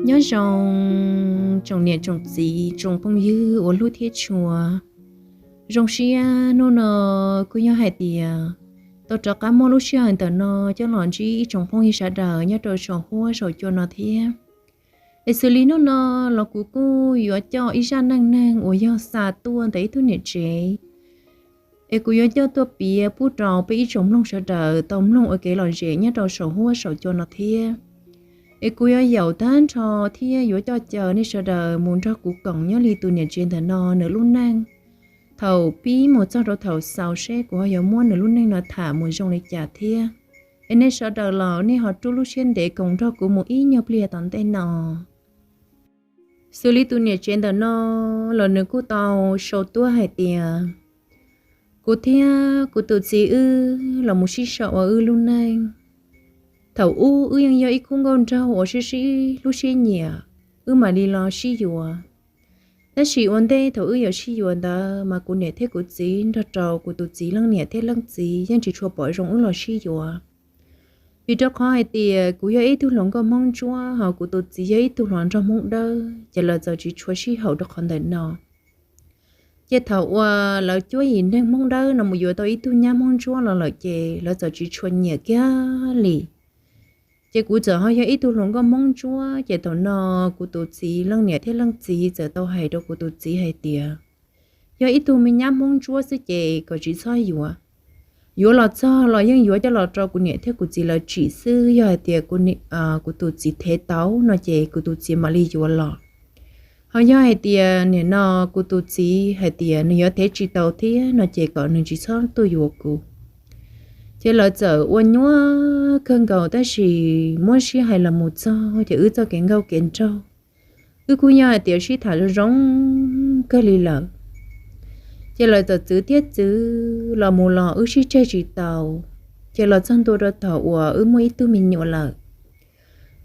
Nyob zoo tsoom niam tsoom txiv tsoom phooj ywg uas hlub thiab tshua. Zoo siab hnub no kuj yog hais tias tau rov qab muaj lub sij hawm ntawm no coj los ntsib ib tsoom phooj ywg sawv daws nyob rau saum huab saum cua no thiab. Es xws li hnub no los kuv kuj yuav coj ib zaj neej neeg uas yog xa tuaj ntawm ib tug niam tsev. Es kuv yuav coj tuaj piav pub rau peb ib tsoom mloog sawv daws tau mloog ua kev lom zem nyob rau saum huab saum cua no thiab. Es kuv yuav yaum tag nrho thiab yuav coj caw nej sawv daws mus nrog kuv koom nyob li tus niam tsev ntawm no nws lub neej, thaum pib mus txog rau thaum xaus seb kuv ho yuav muab nws lub neej no tham mus zoo li cas thiab. Es nej sawv daws los nej ho rub lub siab ntev koom nrog kuv mus ib nyuag pliag tom ntej no. Xws li tus niam tsev ntawm no los nws kuj tau sau tuaj hais tias, kuv thiab kuv tus txiv wb los mus sib sau ua wb lub neej. Thaum ub wb yeej yog ib khub nkauj nraug uas sib sib hlub sib nyiam, wb mam li los sib yuav. Tab sis ua ntej thaum wb yuav sib yuav ntawd mas kuv niam thiab kuv txiv nrog rau kuv tus txiv leej niam thiab leej txiv yeej tsis tshua pom zoo wb los sib yuav. Vim rau qhov hais tias kuv yog ib tug hluas nkauj Hmoob Ntsuab, ho kuv tus txiv yog ib tug hluas nraug Hmoob Dawb, ces lawv txawm tsis tshua sib haum rau qhov ntawm no. Ces thaum uas lawv cuab yim neeg Hmoob Dawb no mus yuav tau ib tug nyab Hmoob Ntsuab los lawm ces lawv txawm tsis tshua nyiam kiag li. Ces kuv txawm ho yog ib tug hluas nkauj Hmoob Ntsuab, ces thaum no kuv tus txiv leej niam thiab leej txiv txawm tau hais rau kuv tus txiv hais tias, yog ib tug me nyab Hmoob Ntsuab xwb ces kom tsis txhob yuav. Yuav los txog los yeej yuav coj los rau kuv niam thiab kuv txiv lawv tsim xwb, yog hais tias kuv tus txiv thev tau no ces kuv tus txiv mam li yuav los. Ho yog hais tias nim no kuv tus txiv hais tias nws yuav thev tsis tau thiab no ces kom nws tsis txhob tuaj yuav kuv. Ces lawv txawm ua nyuaj kawg nkaus, tab sis muab sib hais los mus txog ces wb txoj kev nkauj kev nraug, wb kuj yog hais tias sib tham zoo zoo kawg li lawm. Ces lawv txawm txwv thiab txwv los mus los wb sib tseg tsis tau. Ces los txog ntua rau thaum uas wb muaj ib tug me nyuam lawm.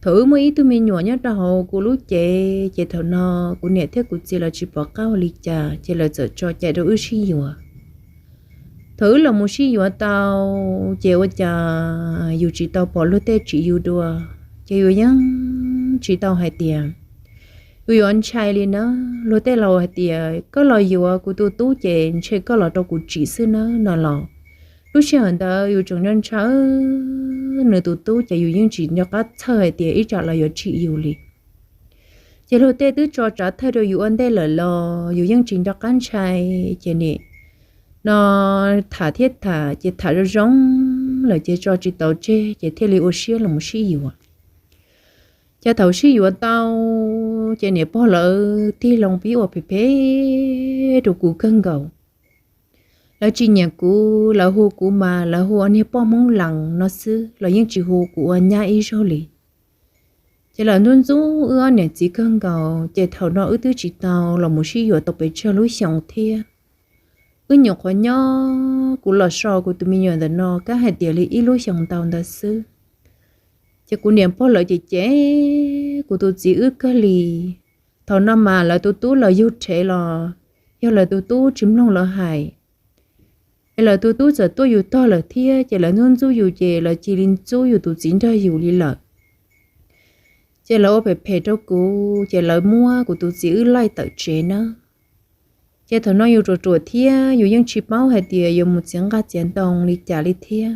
Thaum wb muaj ib tug me nyuam nyob rau hauv kuv lub cev, ces thaum no kuv niam thiab kuv txiv lawv tsis pom qab ua li cas, ces lawv txawm tso cai rau wb sib yuav. Thaum wb los mus sib yuav tau, ces ua cas yus tsis tau pom luag tej tsim yus dua, ces yus yeej tsis tau hais tias yus yuav ntshai li na. Luag tej laus hais tias koj los yuav kuv tus tub ces ntshe koj los rau kuv tsim xwb na no los, lub sij hawm ntawd yus tseem nco ntshaw nws tus tub ces yus yeej tsis nco qab txhawj hais tias ib tsam los yuav tsim yus li. Ces luag tej twb tso tsav thawj rau yus ua ntej lawm los yus yeej tsis nco qab ntshai, ces nim no tham thiab tham ces tham zoo zoo lawm ces tso tsis tau tseg ces thiaj li ua siab los mus sib yuav. Ces thaum sib yuav tau, ces niam pog lawv tig loo pib ua phem phem rau kuv kawg nkaus. Lawv tsis nyiam kuv, lawv hu kuv mas lawv hu ua niag poj Hmoob Lees no xwb, lawv yeej tsis hu kuv ua nyab ib zaug li. Ces lawv ntxub ntxub wb ob niam txiv kawg nkaus, ces thaum no wb twb tsis tau los mus sib yuav tau pes tsawg lub xyoo thiab. Wb nyuam qhuav nyob kuv los so kuv tus me nyuam ntawm no kab hais tias li ib lub xyoo ntau ntawd xwb. Ces kuv niam pog lawv cem cem kuv tus txiv wb kawg li. Thaum no mas lawv tus tub los yug rhev los yog lawv tus tub tsis mloog lawv hais, es lawv tus tub txawm tuaj yus tog lawm thiab, ces lawv ntxub ntxub yus ces lawv cia li ntxub yus tus txiv nrog yus li lawm. Ces lawv ua phem phem rau kuv, ces lawv muab kuv tus txiv wb laij tawm tsev na. Ces thaum no yus ruam ruam thiab yus yeej tsis paub hais tias yuav mus txiav nqaj txiav ntoo li cas li thiab.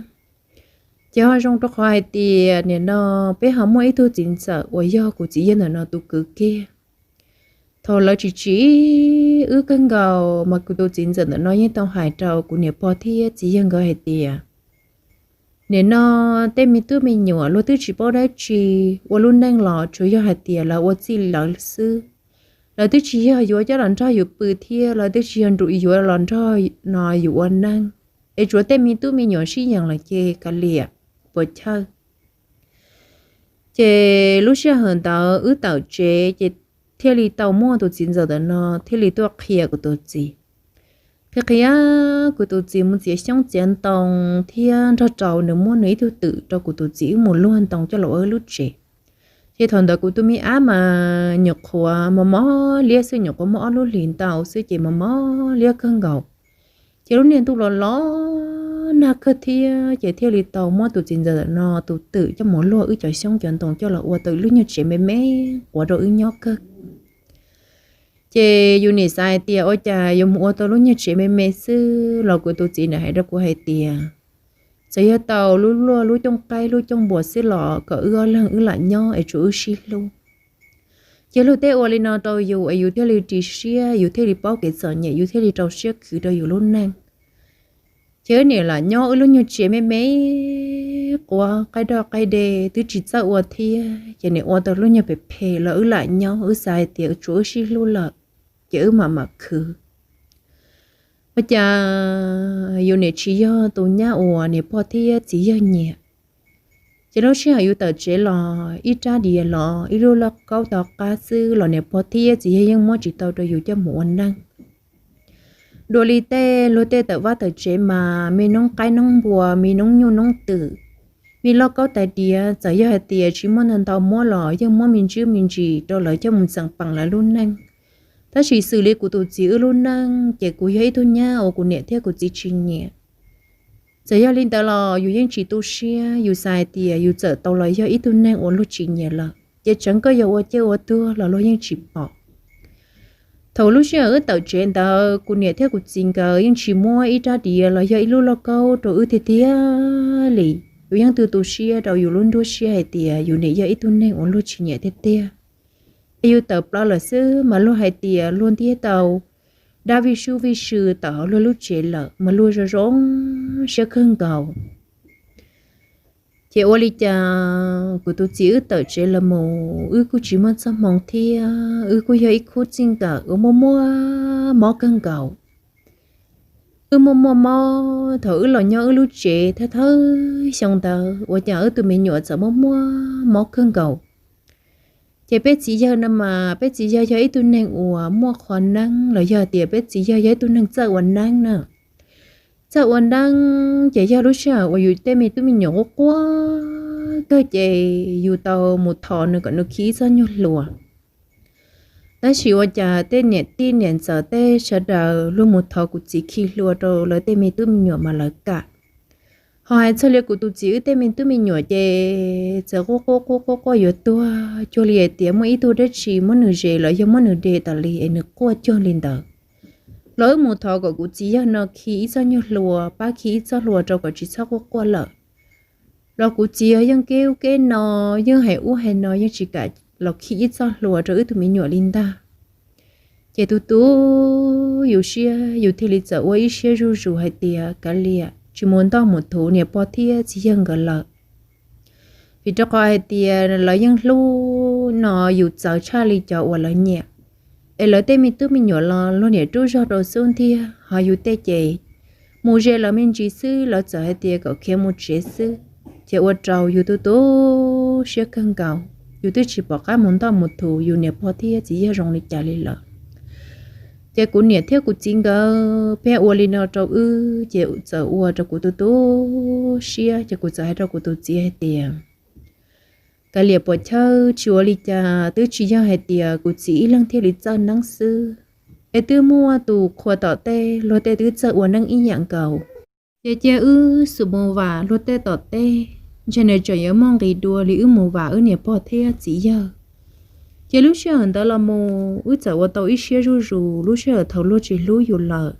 Ces ho zoo rau qhov hais tias nim no peb ho muaj ib tug txiv ntxawm uas yog kuv txiv yawg ntawm no tus kwv kiag. Thaum lawv tsis tsim wb kawg nkaus mas kuv tus txiv ntxawm ntawm no yeej tau hais rau kuv niam pog thiab txiv yawg nkawd hais tias, nim no tej me tub me nyuam luag twb tsis paub dab tsi, ua lub neej los tsuas yog hais tias lawv ua txij lawv xwb. Lawv twb tsis yog yuav coj los nrog yus pw thiab lawv twb tsis yog yuav los nrog no yus ua neej. Es tsuav tej me tub me nyuam sib yees lawm ces kav liam, puas chawj. Ces lub sij hawm ntawd wb tawm tsev ces thiaj li tau muaj tus txiv ntxawm ntawm no thiaj li tuaj qhia kuv tus txiv. Qhia qhia kuv tus txiv mus txiav xyoob txiav ntoo thiab nrog rau nws muab nws ib tug twm rau kuv tus txiv wb mus luag ntoo coj los ua wb lub tsev. Ces thaum ntawd kuv tus me ab mas nyuam qhuav mos mos liab xwb, nyuam qhuav muaj ob lub hlis ntau xwb ces mos mos liab kawg nkaus. Ces lub niag ntuj los los nag kawg thiab ces thiaj li tau muab tus txiv ntxawm no tus twm coj mus luaj wb cov xyoob cov ntoo coj los ua tau lub nyuag tsev me me quav rau wb nyob kawg. Ces yus nim xav hais tias ua cas yuav mus ua tau lub nyuag tsev me me xwb los kuv tus txiv nws hais rau kuv hais tias txawm yog tau lub luaj lub cooj qaib lub cooj npua xwb los kom wb ob leeg wb lam nyob es tsuas wb sib hlub. Ces luag tej ua li no rau yus es yus thiaj li ris siab, yus thiaj li paub kev txom nyem, yus thiaj li rau siab khwv rau yus lub neej. Ces wb nim lam nyob wb lub nyuag tsev me me quav qaib doj qaib de twb tsis txawj ua thiab, ces nim ua tau lub nyuag phem phem los wb lam nyob, wb xav hais tias tsuas wb sib hlub lawm ces wb mam mam khwv. Ua cas yus nim tsis yog tus nyab uas niam pog thiab txiv yawg nyiam. Ces lub sij hawm yus tawm tsev los ib rab diav los ib lub lauj kaub to qab xwb los niam pog thiab txiv yawg yeej muab tsis tau rau yus coj mus ua neej. Dua li tej luag tej tawm vaj tawm tsev mas me noob qaib noob npua, me noob nyuj noob twm, me lauj kaub tais diav, txawm yog hais tias tsis muaj ntau ntau muab los yeej muab me ntsis me ntsis rau lawv coj mus txeem peem lawv lub neej. Tab sis xws li kuv tus txiv wb lub neej ces kuv yog ib tug nyab uas kuv niam thiab kuv txiv tsis nyiam. Txawm yog li ntawd los yus yeej tsis tu siab, yus xav hais tias yus txawm tau los yog ib tug neeg uas luag tsis nyiam lawm ces tseev koj yuav ua ciaj ua tuag los luag yeej tsis pom. Thaum lub sij hawm wb tawm tsev ntawd kuv niam thiab kuv txiv nkawd yeej tsis muab ib rab diav los yog ib lub lauj kaub rau wb tiag tiag li. Yus yeej tu tu siab rau yus lub nruab siab hais tias yus nim yog ib tug neeg uas luag tsis nyiam tiag tiag. Es yus tawm plaws lawm xwb mas luag hais tias luag ntiab tau dab vij sub vij sw tawm hauv luag lub tsev lawm mas luag zoo zoo siab kawg nkaus. Ces ua li cas kuv tus txiv wb tawm tsev los mus wb kuj tsis muaj txoj hmoo thiab, wb kuj yog ib khub txij nkawm uas muaj muaj mob kawg nkaus. Wb muaj muaj mob, thaum wb los nyob wb lub tsev thawj thawj xyoo ntawd ua cas wb tus me nyuam txawm muaj muaj mob kawg nkaus. Ces peb txiv yawg no mas peb txiv yawg yog ib tug neeg uas muaj qhov neeb los yog tias peb txiv yawg yog ib tug neeg txawj ua neeb na. Txawj ua neeb ces yog lub sij hawm uas yus tej me tub me nyuam quaj quaj kawg ces yus tau mus thov nws kom nws khi ib txoj nyuag hlua. Tab sis ua cas tej niam tij niam ntxawm tej sawv daws luag mus thov kuv txiv khi hlua rau lawv tej me tub me nyuam mas lawv kam. Ho hais txog li kuv tus txiv wb tej me tub me nyuam ces txawm quaj quaj quaj quaj quaj yuav tuag cuag li hais tias muaj ib tug dab tsi muab nws zes los yog muab nws de tas li es nws quaj cuag li ntawd. Los wb mus thov kom kuv txiv yawg no khi ib txoj nyuag hlua, pab khi ib txoj hlua rau kom tsis txhob quaj quaj lawm. Los kuv txiv yawg yeej keb ub keb no, yeej hais ub hais no, yeej tsis kam los khi ib txoj hlua rau wb tus me nyuam li ntag. Ces tu tu yus siab, yus thiaj li txawm ua ib siab zuj zus hais tias kav liam, tsis mus ntoj mus thuv niam pog thiab txiv yawg nkawd lawm. Vim rau qhov hais tias lawv yeej hlub no yus txawv tshaj li cov uas lawv nyiam. Es lawv tej me tub me nyuam los luag niam rub zog rau xub ntiag, ho yus tej ces mus ze lawv me ntsis xwb lawv txawm hais tias kom khiav mus tsev xwb. Ces ua rau yus tu tu siab kawg nkaus, yus twb tsis pom qab mus ntoj mus thuv yus niam pog thiab txiv yawg zoo li cas li lawm. Ces kuv niam thiab kuv txiv nkawd pheej ua li no rau wb ces txawm ua rau kuv tu tu siab, ces kuv txawm hais rau kuv tus txiv hais tias kav liam puas chawj, tsis ua li cas, twb tsis yog hais tias kuv txiv ib leeg thiaj li txawj neeb xwb, es twb muaj tus qhua tom tej luag tej twb txawj ua neeb ib yam nkaus. Ces cia wb xub mus vam luag tej tom tej, ntshe nws tseem yuav muaj nqis dua li wb mus vam wb niam pog thiab txiv yawg. Ces lub sij hawm ntawd los mus wb txawm ua tau ib siab zuj zus, lub sij hawm thaum luag tsis hlub yus lawm,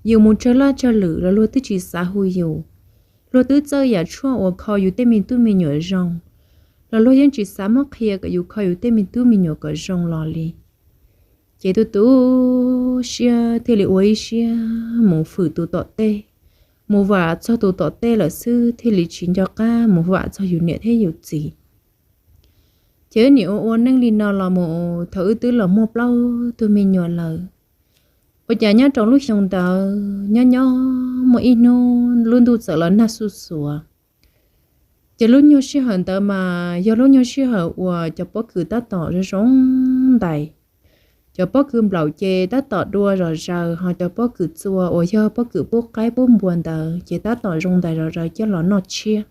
yus mus tsawg laj tsawg lwm los luag twb tsis xav hu yus. Luag twb txawj yam tshuaj uas kho yus tej me tub me nyuam zoo, los luag yeej tsis xav muab qhia kom yus kho yus tej me tub me nyuam kom zoo los li. Ces tu tu siab thiaj li ua ib siab mus fwm tus tom tej, mus vam txog tus tom tej lawm xwb thiaj li tsis nco qab mus vam txog yus niam thiab yus txiv. Ces wb nim ua ua neej li no los mus thaum wb twb los muaj plaub tug me nyuam lawm. Ua cas nyob rau lub xyoo ntawd nyob nyob muaj ib hnub lub ntuj txawm los nag xuj xuav. Ces lub nyuag sij hawm ntawd mas yog lub nyuag sij hawm uas cov pob kws tab tom zoo zoo ntais. Cov pob kws nplaum ces tab tom dua zom zaws, ho cov pob kws txua uas yog pob kws pub qaib pub npua ntawd ces tab tom zoo ntais zom zaws coj los noj tshiab.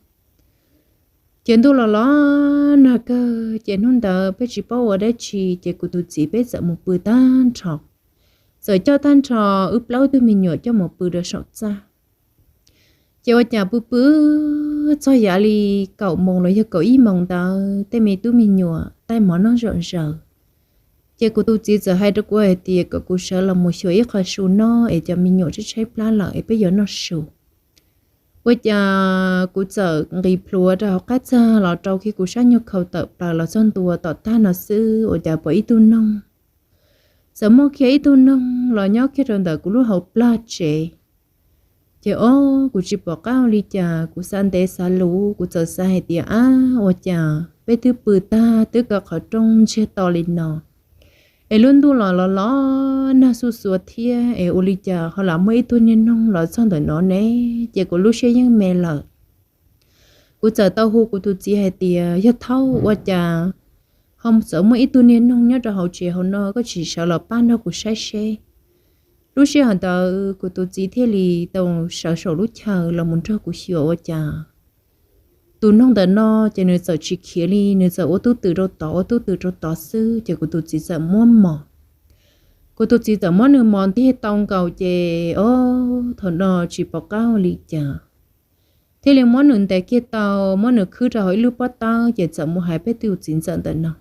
Ces ntuj los los nag kawg, ces hnub ntawd peb tsis paub ua dab tsi, ces kuv tus txiv peb txawm mus pw tag nrho. Txawm coj tag nrho wb plaub tug me nyuam coj mus pw rau saum txaj. Ces ua cas pw pw txog yav li kaum moos los yog kaum ib moos ntawd, tej me tub me nyuam taij mov noj zom zaws. Ces kuv tus txiv txawm hais rau kuv hais tias kom kuv sawv los mus xyuas ib qho su noj es cov me nyuam tshaib tshaib plab lawm es peb yuav noj su. Ua cas kuv txawm nqis plhuav rau hauv qab txag los rau kiag kuv sab nyuag khau tawm plaws los txog ntua tom tag no xwb, ua cas pom ib tug noog, txawm muaj kiag ib tug noog los nyob kiag rau ntawm kuv lub hauv plag tsev. Ces ob kuv tsis pom qab ua li cas, kuv xav ntev xav luv, kuv txawm xav hais tias, ab, ua cas peb twb pw tag twb kaw qhov rooj ntsiag to li no, es lub ntuj los los los nag xuj xuav thiab, es ua li cas ho lam muaj ib tug niag noog los txog ntawm no ne? Ces kuv lub siab yeej me lawm. Kuv txawm tau hu kuv tus txiv hais tias, yog thaub, ua cas ho txawm muaj ib tug niag noog nyob rau hauv tsev hauv no, koj tsis sawv los pab nrog kuv saib seb? Lub sij hawm ntawd kuv tus txiv thiaj li tau sawv saum lub chaw los mus nrog kuv xyuas ua cas tus noog ntawm no ces nws txawm tsis khiav li, nws txawm ua tub twm rau tod ua tub twm rau tod xwb. Ces kuv tus txiv txawm muab mos, kuv tus txiv txawm muab nws mos ntiag tau nkaus ces ob thaum no tsis pom qab ua li cas, thiaj li muab nws ntes kiag tau, muab nws khwb rau hauv ib lub pob tawb ces txawm mus hais peb tus txiv ntxawm ntawm no.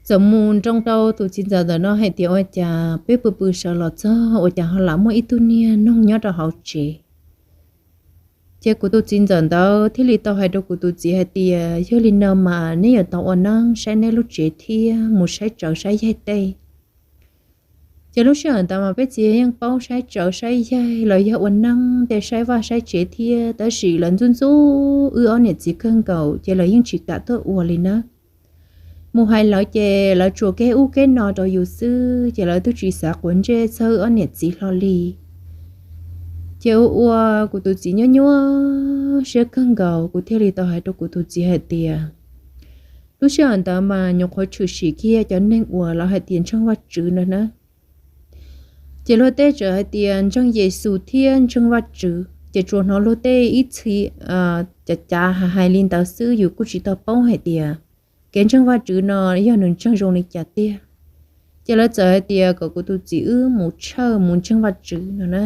Txawm mus nroo rau tus txiv ntxawm ntawm no hais tias, ua cas peb pw pw sawv los txog ua cas ho lam muaj ib tug niag noog nyob rau hauv tsev? Ces kuv tus txiv ntxawm ntawd thiaj li tau hais rau kuv tus txiv hais tias, yog li no mas neb yuav tau ua neeb saib neb lub tsev thiab mus saib tsawv saib yaig tej. Ces lub sij hawm ntawd mas peb txiv yeej paub saib tsawv saib yaig los yog ua neeb tej, saib vaj saib tsev thiab, tab sis lawv ntxub ntxub wb ob niam txiv kawg nkaus ces lawv yeej tsis kam tuaj ua li na. Mus hais lawv ces lawv tsuas keb ub keb no rau yus xwb, ces lawv twb tsis xav quav ntsej txog wb ob niam txiv hlo li. Ces ua ua kuv tus txiv nyuaj nyuaj siab kawg nkaus, kuv thiaj li tau hais rau kuv tus txiv hais tias, lub sij hawm ntawd mas nyuam qhuav tshwm sim kiag cov neeg uas lawv hais tias ntseeg Vajtswv no na. Ces luag tej tseem hais tias ntseeg Yexus thiab ntseeg Vajtswv, ces tsuas hnov luag tej ib txhia cav cav hais hais li ntawd xwb, yus kuj tsis tau paub hais tias kev ntseeg Vajtswv no yog nws ntseeg zoo li cas tiag. Ces lawv txawm hais tias kom kuv tus txiv wb mus tshawj mus ntseeg Vajtswv no na.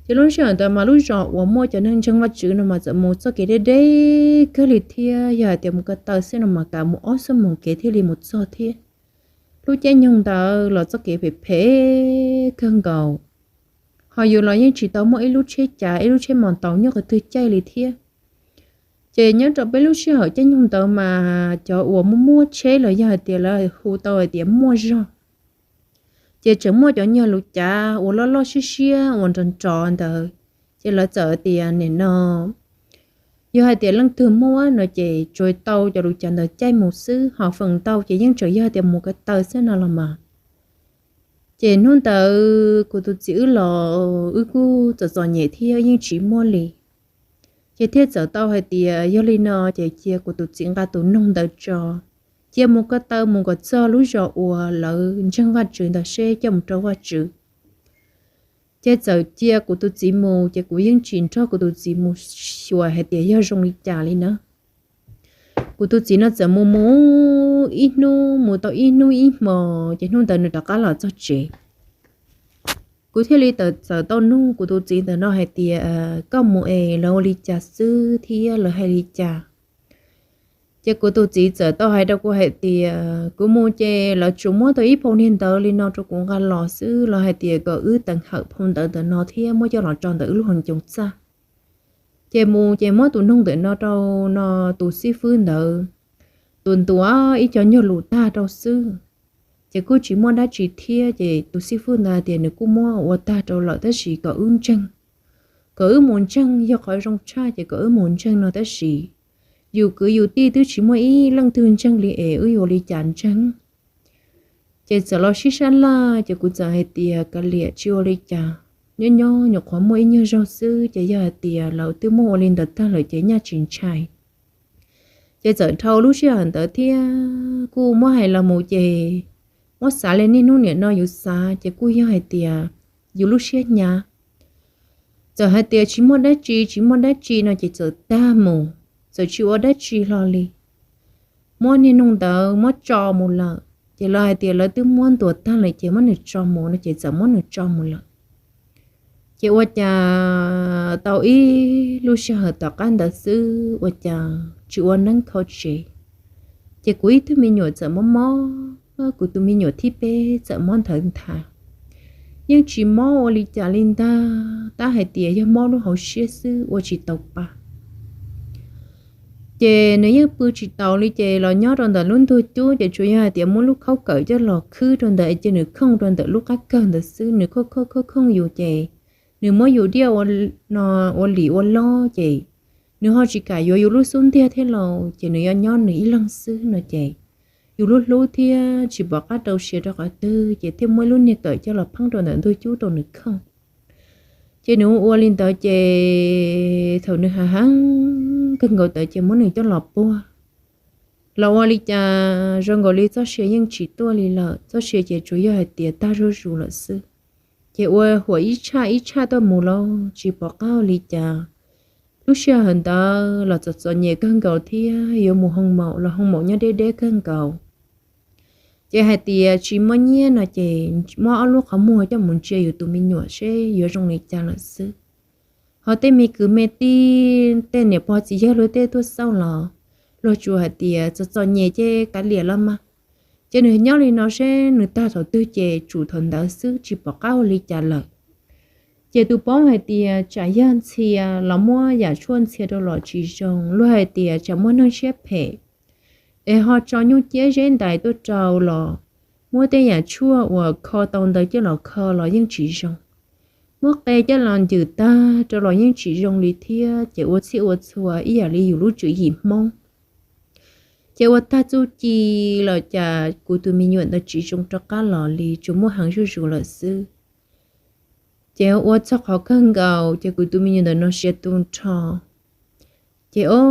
Ces lub sij hawm ntawd mas lub zos uas muaj cov neeg ntseeg Vajtswv no mas txawm mus txoj kev deb deb kawg li thiab, yog hais tias mus ko taw xwb no mas kav mus ob xuab moos kev thiaj li mus txog thiab. Lub caij nyoog ntawd los txoj kev phem phem kawg nkaus, ho yus los yeej tsis tau muaj ib lub tsheb cav ib lub tsheb mos taus nyob qhov twg caij li thiab. Ces nyob rau peb lub sij hawm caij nyoog ntawd mas cov uas muaj muaj tsheb los yog hais tias lawv hu tau hais tias muaj zog, ces tseem muaj cov nyuag lus cav uas loj loj siab siab uas nrov nrov ntawd. Ces lawv txawm hais tias nim no yog hais tias leej twg muaj no ces tsuas tau cov lus cav ntawd caij mus xwb, ho feem ntau ces yeej tseem yog tias mus ko taw xwb no los mas. Ces hnub ntawd kuv tus txiv wb los wb kuj txom txom nyem thiab yeej tsis muaj li. Ces thiaj txawm tau hais tias yog li no ces cia kuv tus txiv nqa tus noog ntawd tso, cia mus ko taw mus kom txog lub zos uas lawv ntseeg Vajtswv ntawd seb coj mus rau Vajtswv. Ces txawm cia kuv tus txiv mus, ces kuv yeej tsis nrog kuv tus txiv mus xyuas hais tias yog zoo li cas li na. Kuv tus txiv no txawm mus mus ib hnub mus tau ib hnub ib hmos, ces hnub ntawd nws rov qab los txog tsev. Kuv thiaj li txawm tau nug kuv tus txiv ntawm no hais tias, koj mus es lawv ua li cas xwb thiab lawv hais li cas? Ces kuv tus txiv txawm tau hais rau kuv hais tias kuv mus ces lawv tsuas muab tau ib phau niag ntawv li no rau kuv nqa los xwb, lawv hais tias kom wb teev hawm phau ntawv ntawm no thiab muab coj los tso ntawm wb lub hauv ncoo txaj. Ces mus ces muab tus noog ntawm no rau no tus xib fwb ntawd, tus ntuas ib co nyuag lus tag rau xwb. Ces kuj tsis muaj dab tsi thiab, ces tus xib fwb ntawd tias nws kuj muab ua tag rau lawm tab sis kom wb ntseeg, kom wb mus ntseeg, yog qhov zoo tshaj ces kom wb mus ntseeg no tab sis yus kwv yus tij twb tsis muaj ib leej twg ntseeg li es wb yuav ua li cas ntseeg? Ces txawm los sib sab laj, ces kuv txawm hais tias kav liam tsis ua li cas, nyob nyob nyuam qhuav muaj ib nyuag zaug xwb, ces yog hais tias lawv twb muab ua li ntawd tag lawm ces nyaj tsis ntshai. Ces txawm dhau lub sij hawm ntawd thiab kuj muab hais los mus ces muab xav li niaj hnub niam no yus xav ces kuj yog hais tias yus lub siab hnyav. Txawm hais tias tsis muaj dab tsi tsis muaj dab tsi no ces txawm tag mus, txawm tsis ua dab tsi hlo li. Muab niag noog ntawd muab tso mus lawm, ces lawv hais tias lawv twb muab ntuas tag lawm ces muab nws tso mus no ces txawm muab nws tso mus lawm. Ces ua cas tau ib lub sij hawm tom qab ntawd xwb ua cas tsis ua neeb kho tsev. Ces kuv ib tug me nyuam txawm mob mob, kuv tus me nyuam thib peb txawm mob nthawv nthav. Yeej tsis mob ua li cas li ntag, tab hais tias yog mob lub hauv siab xwb ua tsis tau pa. Ces nws yeej pw tsis taus li, ces los nyob rau ntawm lub ntug cub, ces tsuas yog hais tias muab lub khaub kawm coj los khwb rau ntawd ces nws khooj rau ntawm lub qab kawg ntawd xwb, nws khooj khooj khooj khooj yus ces nws muab yus diaj ua, no, ua lim ua lob ces nws ho tsis kam yuav yus lub xub ntiag thiab los ces nws yuav nyob nws ib leeg xwb no ces yus lub hlub thiab tsis pom qab rau siav rau qhov twg ces thiaj muab ib lub niag kawm coj los pheeb rau ntawm ntug cub rau nws khooj. Ces nws ua li ntawd ces thaum nws hav heev kawg nkaus ntawd ces muab nws coj los puag. Los ua li cas zoo nkaus li txoj sia yeej tsis tuaj li lawm, txoj sia ces tsuas yog hais tias tag zuj zus lawm xwb. Ces ua huam ib tshaj ib tshaj tuaj mus los tsis pom qab ua li cas. Lub sij hawm ntawd los txom txom nyem kawg nkaus thiab yuav mus hoo maum los hoo maum nyob deb deb kawg nkaus. Ces hais tias tsis muaj nyiaj no ces muab ob lub qhov muag coj mus ntsia yus tus me nyuam seb yuav zoo li cas lawm xwb. Ho tej me kwv me tij, tej niam pog txiv yawg luag tej tuaj xauj los luag tsuas hais tias txom txom nyem ces kav liam los mas. Ces nws nyob li no seb nws tag thaum twg ces tsum thaum ntawd xwb tsis pom qab ua li cas lawm. Ces tus paub hais tias tsam yog ntxhia los muab yam tshuaj ntxhia rau los tsis zoo, luag hais tias tsam muaj neeg siab phem es ho tso nyuj ciab zeb ntais tuaj rau los muab tej yam tshuaj uas kho tau ntawd coj los kho los yeej tsis zoo. Muab qe coj los ncws tag rau los yeej tsis zoo li thiab, ces ua txhij ua txhua ib yam li yus lub tswv yim Hmoob. Ces ua tag txuj ci los cas kuv tus me nyuam ntawd tsis zoo rov qab los li, tsuas muaj heev zuj zus lawm xwb. Ces ua txog qhov kawg nkaus ces kuv tus me nyuam ntawm no siav tu nrho. Ces o,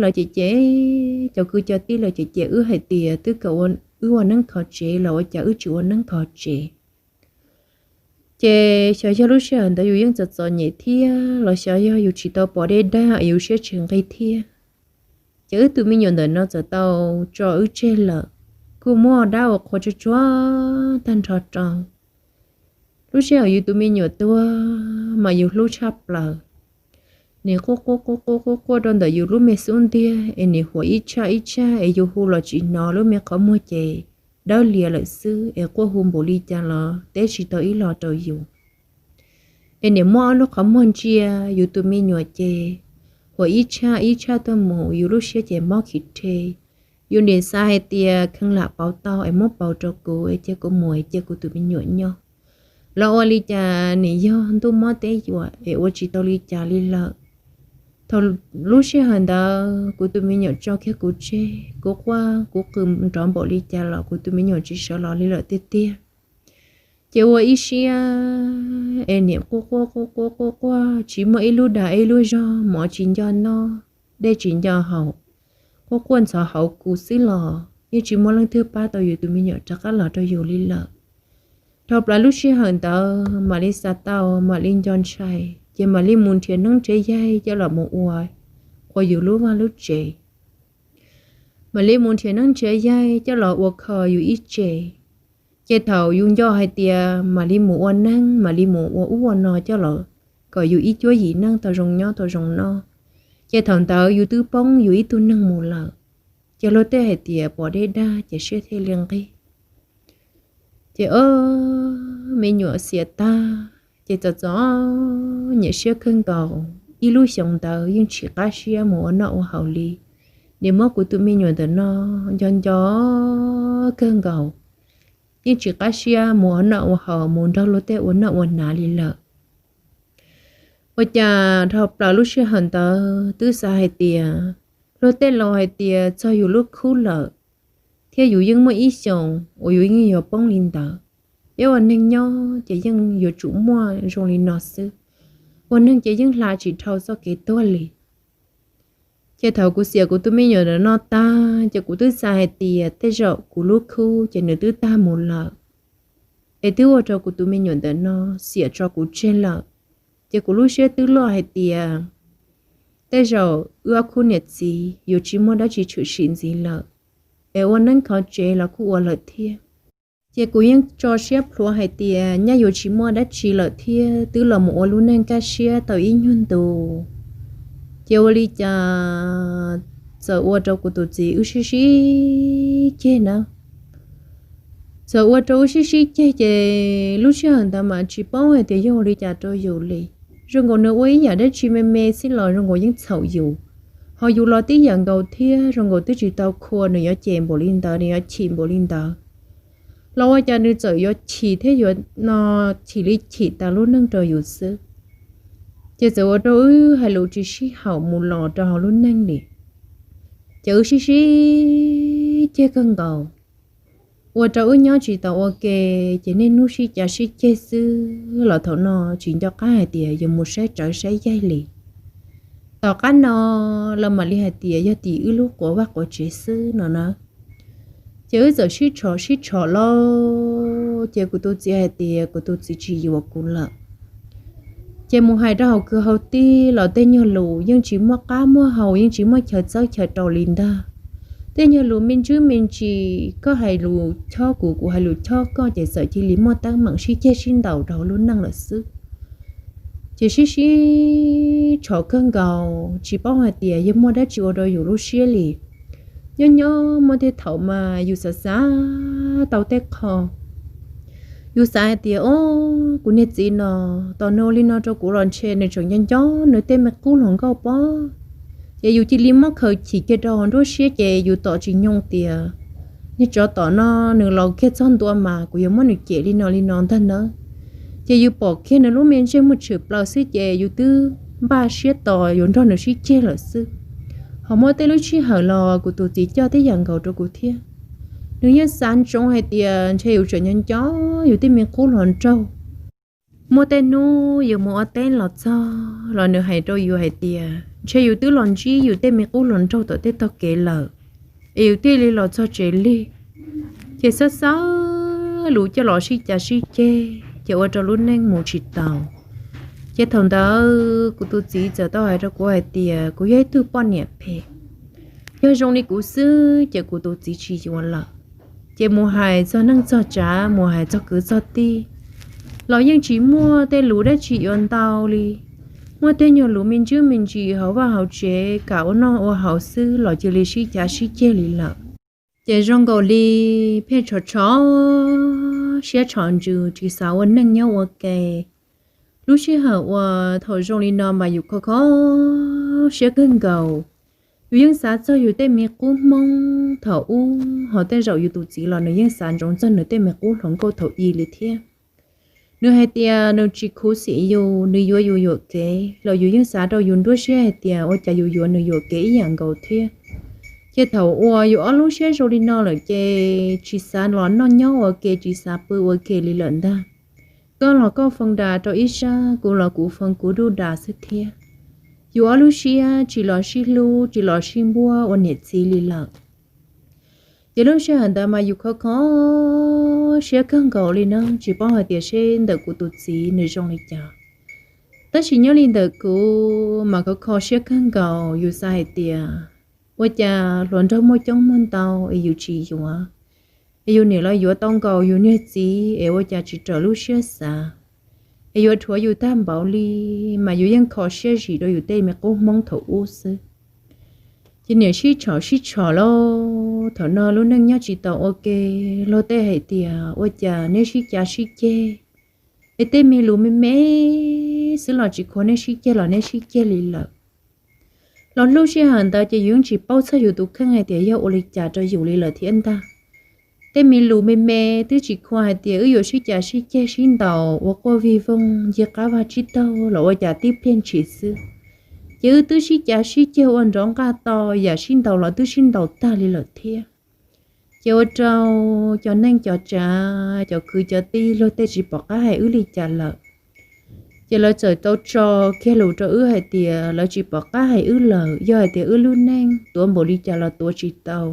lawv cem cem, cov kwv cov tij lawv cem cem wb hais tias twb kom wb ua neeb kho tsev los ua cas wb tsis ua neeb kho tsev. Ces xyov yog lub sij hawm ntawd yus yeej txom txom nyem thiab los xyov yog yus tsis tau pom deb dag es yus siab tsis nqig thiab. Ces wb tus me nyuam ntawm no txawm tau tso wb tseg lawm, kuj muab dab ua qhua tsuag tsuag tag nrho rau. Lub sij hawm yus tus me nyuam tuag mas yus hlub tshaj plaws. Nim quaj quaj quaj quaj quaj quaj rau ntawm yus lub me xub ntiag es nim huam ib tshaj ib tshaj es yus hu los tsis hnov, lub me qhov muag ces dawb lias lawm xwb es quaj hu npaum li cas los teb tsis tau ib los rau yus. Es nim muab ob lub qhov muag ntsia yus tus me nyuam ces huam ib tshaj ib tshaj tuaj mus, yus lub siab ces mob khiv rhe. Yus nim xav hais tias kheev lam pauv tau es muab pauv rau kuv es cia kuv mus es cia kuv tus me nyuam nyob. Los ua li cas nim yog ntuj mob teb yuam es ua tsis tau li cas li lawm. Thaum lub sij hawm ntawd kuv tus me nyuam tso kiag kuv tseg, kuv quaj kuv qw nrov npaum li cas los kuv tus me nyuam tsis sawv los li lawm tiag tiag. Ces ua ib siab es nim quaj quaj quaj quaj quaj quaj tsis muaj ib lub dag ib lub zog, mov tsis nco noj, dej tsis nco haus, quaj quaj ntxhov hauv kuv xwb los yeej tsis muaj leej twg pab tau yus tus me nyuam rov qab los rau yus li lawm. Dhau plaws lub sij hawm ntawd mam li xav tau, mam li nco ntshai, ces mam li mus nrhiav neeb nrhiav yaig coj los mus ua, ua yus lub vaj lub tsev. Mam li mus nrhiav neeb nrhiav yaig coj los ua kho yus ib tse. Ces thaum yus nco hais tias mam li mus ua neeb, mam li mus ua ub ua no coj los kom yus ib cuab yim neej tau zoo nyob tau zoo noj, ces thaum ntawd yus twb poob yus ib tug neeg mus lawm. Ces luag tej hais tias pom deb dag ces siab thiaj li nqig. Ces o, me nyuam xiam tag, ces txom txom nyem siab kawg nkaus. Ib lub xyoos ntawd yeej tsis qab siab mus ua noj ua haus li. Nim muab kuv tus me nyuam ntawm no nco nco kawg nkaus, yeej tsis qab siab mus ua noj ua haus, mus nrog luag tej ua noj ua hnav li lawm. Ua cas dhau plaws lub sij hawm ntawd twb xav hais tias, luag tej laus hais tias txog yus lub khub lawm, thiab yus yeej muaj ib xyoos uas yus yeej yuav poob li ntawd. Peb ua neeg nyob ces yeej yuav tsum muaj zoo li no xwb. Ua neeg ces yeej hla tsis dhau txoj kev tuag li. Ces thaum kuv xiam kuv tus me nyuam ntawm no tag, ces kuv twb xav hais tias tej zaum kuv lub khub ces nws twb tag mus lawm, es twb ua rau kuv tus me nyuam ntawm no xiam tso kuv tseg lawm. Ces kuv lub siab twb loj hais tias tej zaum wb ob khub niam txiv yuav tsis muaj dab tsi tshwm sim ntxiv lawm, es ua neeb khov tsev los kuj ua lawm thiab. Ces kuv yeej tso siab plhuav hais tias nyaj yuav tsis muaj dab tsi lawm thiab twb los mus ua lub neej kaj siab tau ib nyuag ntus. Ces ua li cas txawm ua rau kuv tus txiv wb sib sib ceg na. Txawm ua rau wb sib sib ceg ces lub sij hawm ntawd mas tsis paub hais tias yog ua li cas rau yus li. Zoo nkaus nws ua ib yam dab tsi me me xwb los zoo nkaus yeej txhaum yus, ho yus los tib yam nkaus thiab. Zoo nkaus twb tsis tau khua, nws yuav cem npaum li ntawd, nws yuav chim npaum li ntawd, los ua cas nws txawm yuav chim thiab yuav no chim li chim tas lub neej rau yus xwb. Ces txawm ua rau wb hais lus tsis sib haum mus los rau hauv lub neej li. Ces wb sib sib ceg kawg nkaus, ua rau wb nyob tsis tau ua ke. Ces niaj hnub sib cav sib ceg xwb los thaum no tsis nco qab hais tias yuav mus saib rawv saib yaig li. Tom qab no los mam li hais tias yog tim wb lub quav vaj quav tsev xwb no na. Ces wb txawm sib tshov sib tshov lauj, ces kuv tus txiv hais tias kuv tus txiv tsis yuav kuv lawm. Ces mus hais rau hauv kwv hauv tij los tej nyuag lus yeej tsis muaj qab muaj hau, yeej tsis muaj chaw txawb chaw rau li ntag. Tej nyuag lus me ntsis me ntsis, koj hais lus chob kuv, kuv hais lus chob koj, ces txawm cia li muaj teeb meem sib ceg sib ntaus rau hauv lub neej lawm xwb. Ces sib sib tshov kawg nkaus, tsis paub hais tias yog muaj dab tsi ua rau yus lub siab li. Nyob nyob muaj tej thaum mas yus xav xav tau tej qho, yus xav hais tias, o, kuv niag txiv no, tos nws ua li no rau kuv los ntshe nws tseem nco nco nws tej me qub hluas nkauj pob. Ces yus cia li muab khaws chim kiag rau hauv nruab siab, ces yus tom tsis nyoog tias niag tsov tom no nws los kiag txog ntua mas kuv yuav muab nws cem li no li no ntag nawb. Ces yus pom kiag nws lub me ntsej muag tshwm plaws xwb ces yus twb npaj siab tos yuav nrog nws sib ceg lawm xwb. Ho muaj tej lub sij hawm los kuv tus txiv coj tib yam nkaus rau kuv thiab. Nws yeej xav ntsoov hais tias ntshe yus tseem nco nco yus tej me qub hluas nraug. Muaj tej hnub yus mus ua teb los txog los nws hais rau yus hais tias ntshe yus twb los ntsib yus tej me qub hluas nraug tom tej tog kev lawm, es yus thiaj li los txog tsev lig. Ces xab xab lus coj los sib cav sib ceg, ces ua rau lub neej mus tsis tau. Ces thaum ntawd kuv tus txiv txawm tau hais rau kuv hais tias kuv yog ib tug poj niam phem, yog zoo li kuv xwb ces kuv tus txiv tsis yuav lawm. Ces mus hais txog neej txog tsav, mus hais txog kwv txog tij, los yeej tsis muaj tej lus dab tsi yuav ntau li. Muaj tej nyuag lus me ntsis me ntsis hauv vaj hauv tsev kam ua noj ua haus xwb los cia li sib cav sib ceg li lawm. Ces zoo nkaus li pheej tshov tshov siab tshov ntsws tsis xav ua neej nyob ua ke. Lub sij hawm uas thaum zoo li no mas yus kho kho siab kawg nkaus. Yus yeej xav txog yus tej me qub hmoob thaum ub, ho tej zaum yus tus txiv los nws yeej xav ntsoov txog nws tej me qub hluas nkauj thaum i li thiab. Nws hais tias nws tsis khuv xim yus, nws yuav yus yuam kev los yus yeej xav rau yus nruab siab hais tias ua cas yus yuav nws yuam kev ib yam nkaus thiab. Ces thaum uas yus ob lub siab zoo li no lawm ces tsis xav los noj nyob ua ke, tsis xav pw ua ke li lawm ntag. Koj los koj foo da rau ib sab, kuv los kuv foo kuv duj da xwb thiab. Yus ob lub siab tsis los sib hlub, tsis los sib npuab ua niam txiv li lawm. Ces lub sij hawm ntawd mas yus kho kho siab kawg nkaus li na, tsis paub hais tias seb ntawm kuv tus txiv nws zoo li cas. Tab sis nyob li ntawm kuv mas kho kho siab kawg nkaus, yus xav hais tias ua cas hluas nraug muaj coob muaj ntau es yus tsis yuav, es yus niam los yuav tau nkaus yus niag txiv es ua cas tsis raws lub siab xav, es yuav dhuav yus tag npaum li, mas yus yeej kho siab zim rau yus tej me qub hmoob thaum ub xwb. Ces niam sib tshom sib tshom lauj, thaum no lub neej nyob tsis tau ua ke, luag tej hais tias ua cas neb sib cav sib ceg, es tej me lus me me xwb los tsis khuav neb sib ceg los neb sib ceg li lawm. Los lub sij hawm ntawd ces yus yeej tsis paub txog yus tus kheej hais tias yog ua li cas rau yus li lawm thiab ntag. Tej me lus me me twb tsis khuav hais tias wb yuav sib cav sib ceg sib ntaus ua quaj vig voog ncig qab vag tsib taug los ua cas tib pliag ntshis xwb, ces wb twb sib cav sib ceg ua nrov nqaj to, yam sib ntaus los twb sib ntaus tag li lawm thiab. Ces ua rau cov neej cov tsav, cov kwv cov tij luag tej tsis pom qab hais wb li cas lawm. Ces lawv txawm tau tso kiag lus rau wb hais tias lawv tsis pom qab hais wb lawm, yog hais tias wb lub neej tuav npaum li cas los tuav tsis tau,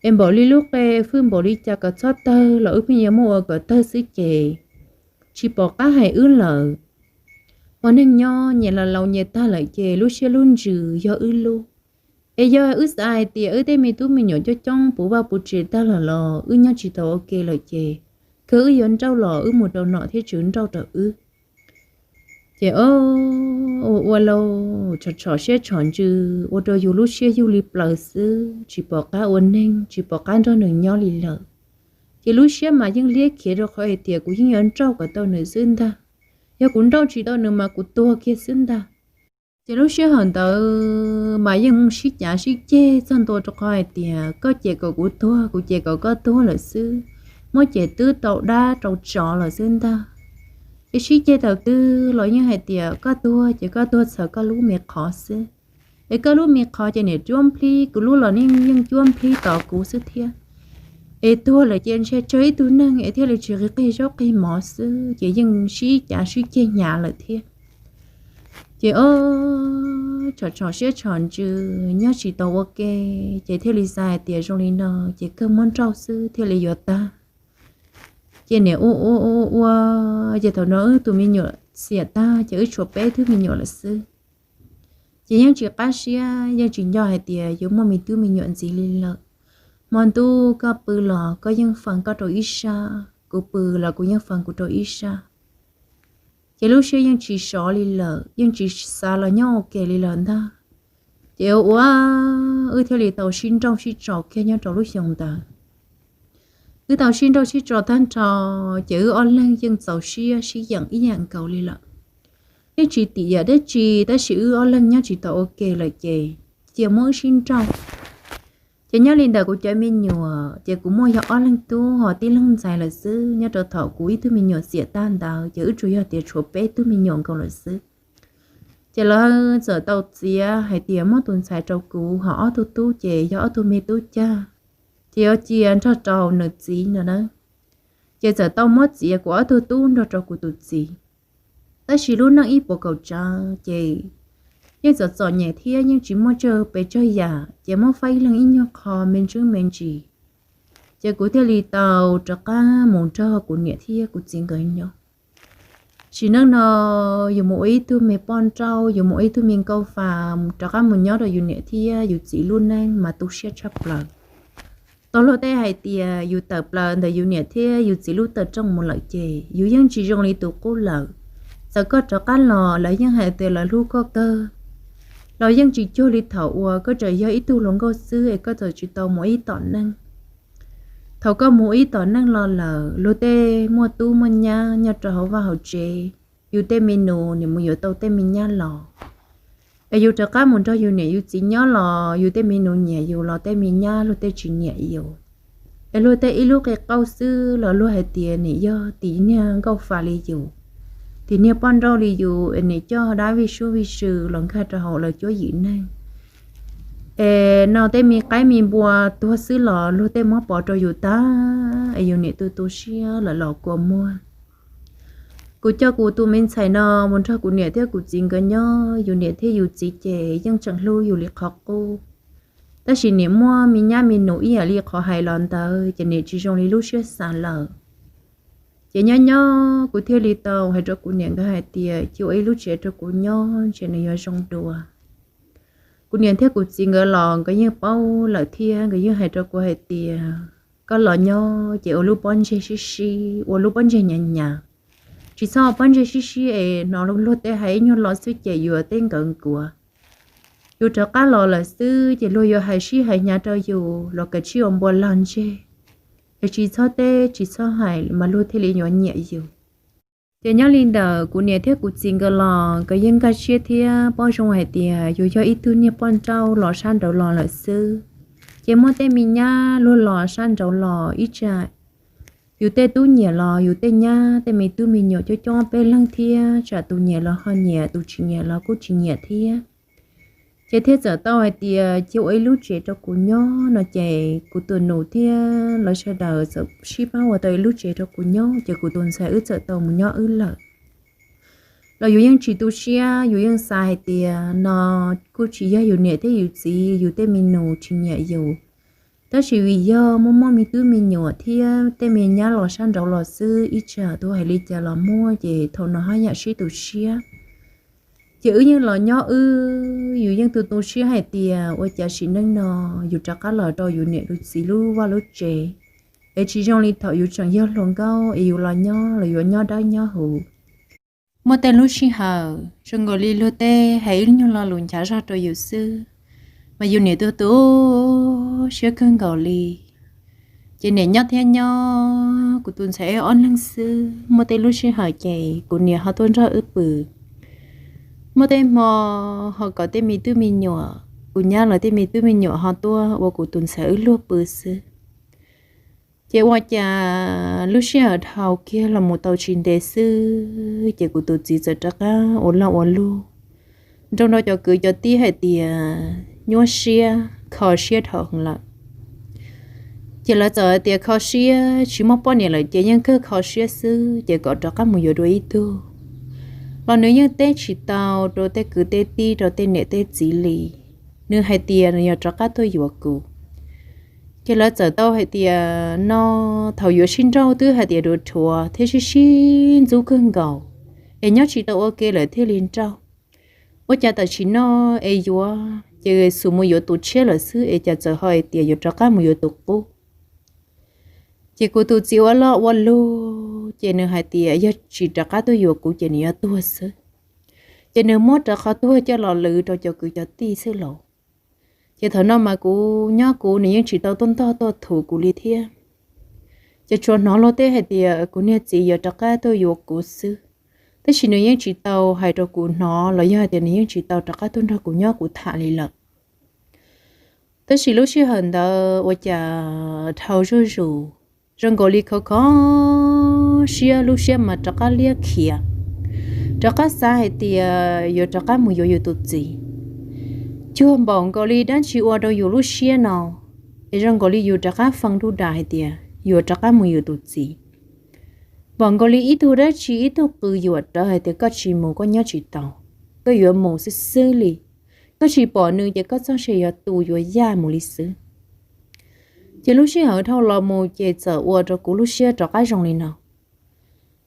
es npaum li lub qe fwj npaum li cas kom txhob tawg los wb pheej yuav muab ua kom tawg xwb ces tsis pom qab hais wb lawm. Ua neeg nyob nyias los laus nyias tag lawm ces lub siab lub ntsws yog wb lub. Es yog wb xav hais tias wb tej me tub me nyuam coob coob puv vaj puv tsev tag lawm los wb nyob tsis tau ua ke lawm ces, kawg wb yuav nrauj los wb mus rau nom thiab tswv nrauj rau wb. Ces o, ua ua lauj, tshom tshom siab tshom ntsws ua rau yus lub siab yug li plaws xwb, tsis pom qab ua neeg, tsis pom qab nrog nws nyob li lawm. Ces lub siab mas yeej liab khiav rau qhov hais tias kuv yeej yuav nrauj kom tau nws xwb ntag. Yog kuv nrauj tsis tau nws mas kuv tuag kiag xwb ntag. Ces lub sij hawm ntawd mas yeej sib cav sib ceg txog ntua rau qhov hais tias koj ces kom kuv tuag, kuv ces kom koj tuag lawm xwb, muab ces twb rau dab rau tsov lawm xwb ntag. Ces sib ceg thaum twg los yeej hais tias koj tuag ces koj tuag txhaws koj lub me qhov xwb, es koj lub me qhov ces niam cuab nplhib, kuv lub los yeej cuab nplhib tos kuv xwb thiab. Es tuag lawm ces ntshe tsawg ib tug neeg es thiaj li tsis qig zaub qig mov xwb, ces yeej sib cav sib ceg hnyav lawm thiab. Ces o, tshom tshom siab tshom ntsws nyob tsis tau ua ke, ces thiaj li xav hais tias zoo li no ces kawg muab nrauj xwb thiaj li yuav tag. Ces niam ua ua ua ua, ces thaum no wb tus me nyuam xiam tag ces wb tshuav peb tug me nyuam lawm xwb. Ces yeej tsis qab siab yeej tsis nco hais tias yuav muaj me tub me nyuam ntxiv li lawm. Hmo ntuj koj pw los koj yeej feem koj rau ib sab, kuv pw los kuv yeej feem kuv rau ib sab. Ces lub siab yeej tsis sov li lawm, yeej tsis xav los nyob ua ke li lawm ntag. Ces ua ua, wb thiaj li tau sib nrauj sib tso kiag nyob rau lub xyoo ntawd. Wb tau sib nrauj sib tso tag nrho, ces wb ob leeg yeej txaus siab sib yeem ib yam nkaus li lawm. Yeej tsis tim yam dab tsi, tab sis wb ob leeg nyob tsis tau ua ke lawm ces cia muab wb sib nrauj. Ces nyob li ntawm kuv cov me nyuam ces kuv muaj yog ob leeg tub ho tib leeg ntxhais lawm xwb. Nyob rau thaum kuv ib tug me nyuam xiam tag ntawd ces wb tsuas yog tias tshuav peb tug me nyuam nkaus lawm xwb. Ces lawv txawm tau txiav hais tias muab tus ntxhais rau kuv, ho ob tug tub ces yog ob tug me tub cag, ces yuav cia nrog rau nws txiv no na. Ces txawm tau muab txiav kuv ob tug tub nrog rau kuv tus txiv. Tab sis lub neej ib puas kaum tsawv ces yeej txom txom nyem thiab yeej tsis muaj tsawg pes tsawg yam, ces muab faib ib leeg ib nyuag qho me ntsis me ntsis. Ces kuv thiaj li tau rov qab mus nrog kuv niam thiab kuv txiv nkawd nyob. Sim neej no yus mus ua ib tug me poj nrauj, yus mus ua ib tug me nkauj fa, rov qab mus nyob rau yus niam thiab yus txiv lub neej mas tu siab tshaj plaws. Tau luag tej hais tias yus tawm plaws ntawm yus niam thiab yus txiv lub tawm rooj mus lawm ces yus yeej tsis zoo li tus qub lawm. Txawm koj rov qab los lawv yeej hais tias lawv hlub koj kawg, los yeej tsis cuag li thaum uas koj tseem yog ib tug hluas nkauj xwb es koj txawm tsis tau mus ib tom neej. Thaum koj mus ib tom neej los lawm, luag tej muaj tub muaj nyab nyob rau hauv vaj hauv tsev, yus tej me nus nim mus yuav tau tej me nyab los, es yus rov qab mus nrog yus niam yus txiv nyob los yus tej me nus nyiam yus los tej me nyab luag tej tsis nyiam yus. Es luag tej ib lub qe qauj xwb los luag hais tias nim yog tim niag nkauj fa li yus, tim niag poj nrauj li yus, es nim coj dab vij sub vij sw los nkag rau hauv lawv cuab yim neeg. Es no tej me qaib me npua tuag xwb los luag tej muab pov rau yus tag, es yus niam tu tu siab lawm los kua muag. Kuv coj kuv tus me ntxhais no mus nrog kuv niam thiab kuv txiv nkawd nyob, yus niam thiab yus txiv ces yeej tseem hlub yus li qhov qub. Tab sis nim muaj me nyab me nus ib yam li qhov hais los ntawd ces nim tsis zoo li lub siab xav lawm. Ces nyob nyob kuv thiaj li tau hais rau kuv niam nkawd hais tias cia ua ib lub tsev rau kuv nyob ntshe nws yuav zoo dua. Kuv niam thiab kuv txiv nkawd los nkawd yeej paub lawm thiab nkawd yeej hais rau kuv hais tias koj los nyob ces ua lub pob ntseg sib sib, ua lub pob ntseg hnyav hnyav. Tsis txhob ua pob ntseg sib sib es hnov luag tej hais ib nyuag lo xwb ces yuav tej nkawd nkuav. Yus rov qab los lawm xwb ces luag yuav hais sib hais hnyav rau yus los kav tsij ua npua lag ntseg, es tsis txhob teb tsis txhob hais mas luag thiaj li yuav nyiam yus. Ces nyob li ntawd kuv niam thiab kuv txiv nkawd los nkawd yeej nkag siab thiab paub zoo hais tias yus yog ib tug niag poj nrauj los sab nraud los lawm xwb. Ces muaj tej me nyab luag los sab nraud los ib tsam yus tej tub nyiam los yus tej nyab tej me tub me nyuam coob coob peb leeg thiab, tsam tus nyiam los ho nyiam, tus tsis nyiam los kuj tsis nyiam thiab. Ces thiaj txawm tau hais tias cia ua ib lub tsev rau kuv nyob no ces kuv tus nus thiab lawv sawv daws txawm sib pab ua tau ib lub tsev rau kuv nyob, ces kuv tus ntxhais wb txawm tau mus nyob wb lawm. Los yus yeej tsis tu siab, yus yeej xav hais tias no kuj tsis yog yus niam thiab yus txiv, yus tej me nus tsis nyiam yus, tab sis vim yog muaj muaj me tub me nyuam thiab tej me nyab los sab nraud los xwb, ib tsam tus hais li cas los muaj, ces thaum no haj yam sib tu siab. Ces wb yeej los nyob wb, yus yeej tu tu siab hais tias ua cas sim neej no yus rov qab los rau yus niam yus txiv lub vaj lub tsev, es tsis zoo li thaum yus tseem yog hluas nkauj es yus los nyob los yuav nyob dawb nyob huv. Muaj tej lub sij hawm zoo nkaus li luag tej hais ib lub nyuag lo lus nchav zog rau yus xwb, mas yus niam tu tu siab kawg nkaus li. Ces niam nyob thiab nyob, kuv tus ntxhais wb ob leeg xwb. Muaj tej lub sij hawm ces kuv niam ho tuaj nrog wb pw. Muaj tej hmo ho kom tej me tub me nyuam, kuv nyab lawv tej me tub me nyuam ho tuaj ua kuv tus ntxhais wb luag pw xwb. Ces ua cas lub sij hawm dhau kiag los mus tau tsis ntev xwb, ces kuv tus txiv txawm rov qab ua loj ua luj nrog nrog cov kwv cov tij hais tias nyuaj siab kho siab dhau heev lawm. Ces lawv txawm hais tias kho siab, tsis muaj poj niam lawm ces yeej kawg kho siab xwb, ces kom rov qab mus yuav dua ib tug. Los nws yeej teb tsis tau rau tej kwv tej tij, rau tej niam tej txiv li. Nws hais tias nws yog rov qab tuaj yuav kuv. Ces lawv txawm tau hais tias no, thaum yuav sib nrauj twb hais tias dhuav dhuav thiab sib sib ntxub kawg nkaus, es nyob tsis tau ua ke lawm thiaj li nrauj. Ua cas tam sim no es yuav ces xus mus yuav tus tshiab lawm xwb, es cas txawm ho hais tias yuav rov qab mus yuav tus qub. Ces kuv tus txiv ua loj ua luj, ces nws hais tias yog tsis rov qab tuaj yuav kuv ces nws yuav tuag xwb. Ces nws muab rov qhov tuag coj los lwv rau cov kwv cov tij xwb lauj. Ces thaum no mas kuv nyob kuv, nws yeej tsis tau tuaj ntog tuaj thuv kuv li thiab. Ces tsuas hnov luag tej hais tias kuv niag txiv yuav rov qab tuaj yuav kuv xwb, tab sis nws yeej tsis tau hais rau kuv hnov los yog hais tias nws yeej tsis tau rov qab tuaj nrog kuv nyob kuv tham li lawm. Tab sis lub sij hawm ntawd ua cas dhau zuj zus, zoo nkaus li khov kho siab, lub siab mas rov qab liab khiav, rov qab xav hais tias yuav rov qab mus yuav yus tus txiv. Cuag npaum nkaus li dab tsi ua rau yus lub siab no, es zoo nkaus li yus rov qab fee nruj das hais tias yuav rov qab mus yuav tus txiv. Npaum nkaus li ib tug dab tsi ib tug qw yuam rawv hais tias koj tsis mus koj nyob tsis tau, koj yuav mus xwb xwb li. Koj tsis pom nws ces koj txoj sia yuav tu yuav yaj mus li xwb. Ces lub sij hawm dhau los mus ces txawm ua rau kuv lub siab rov qab zoo li no.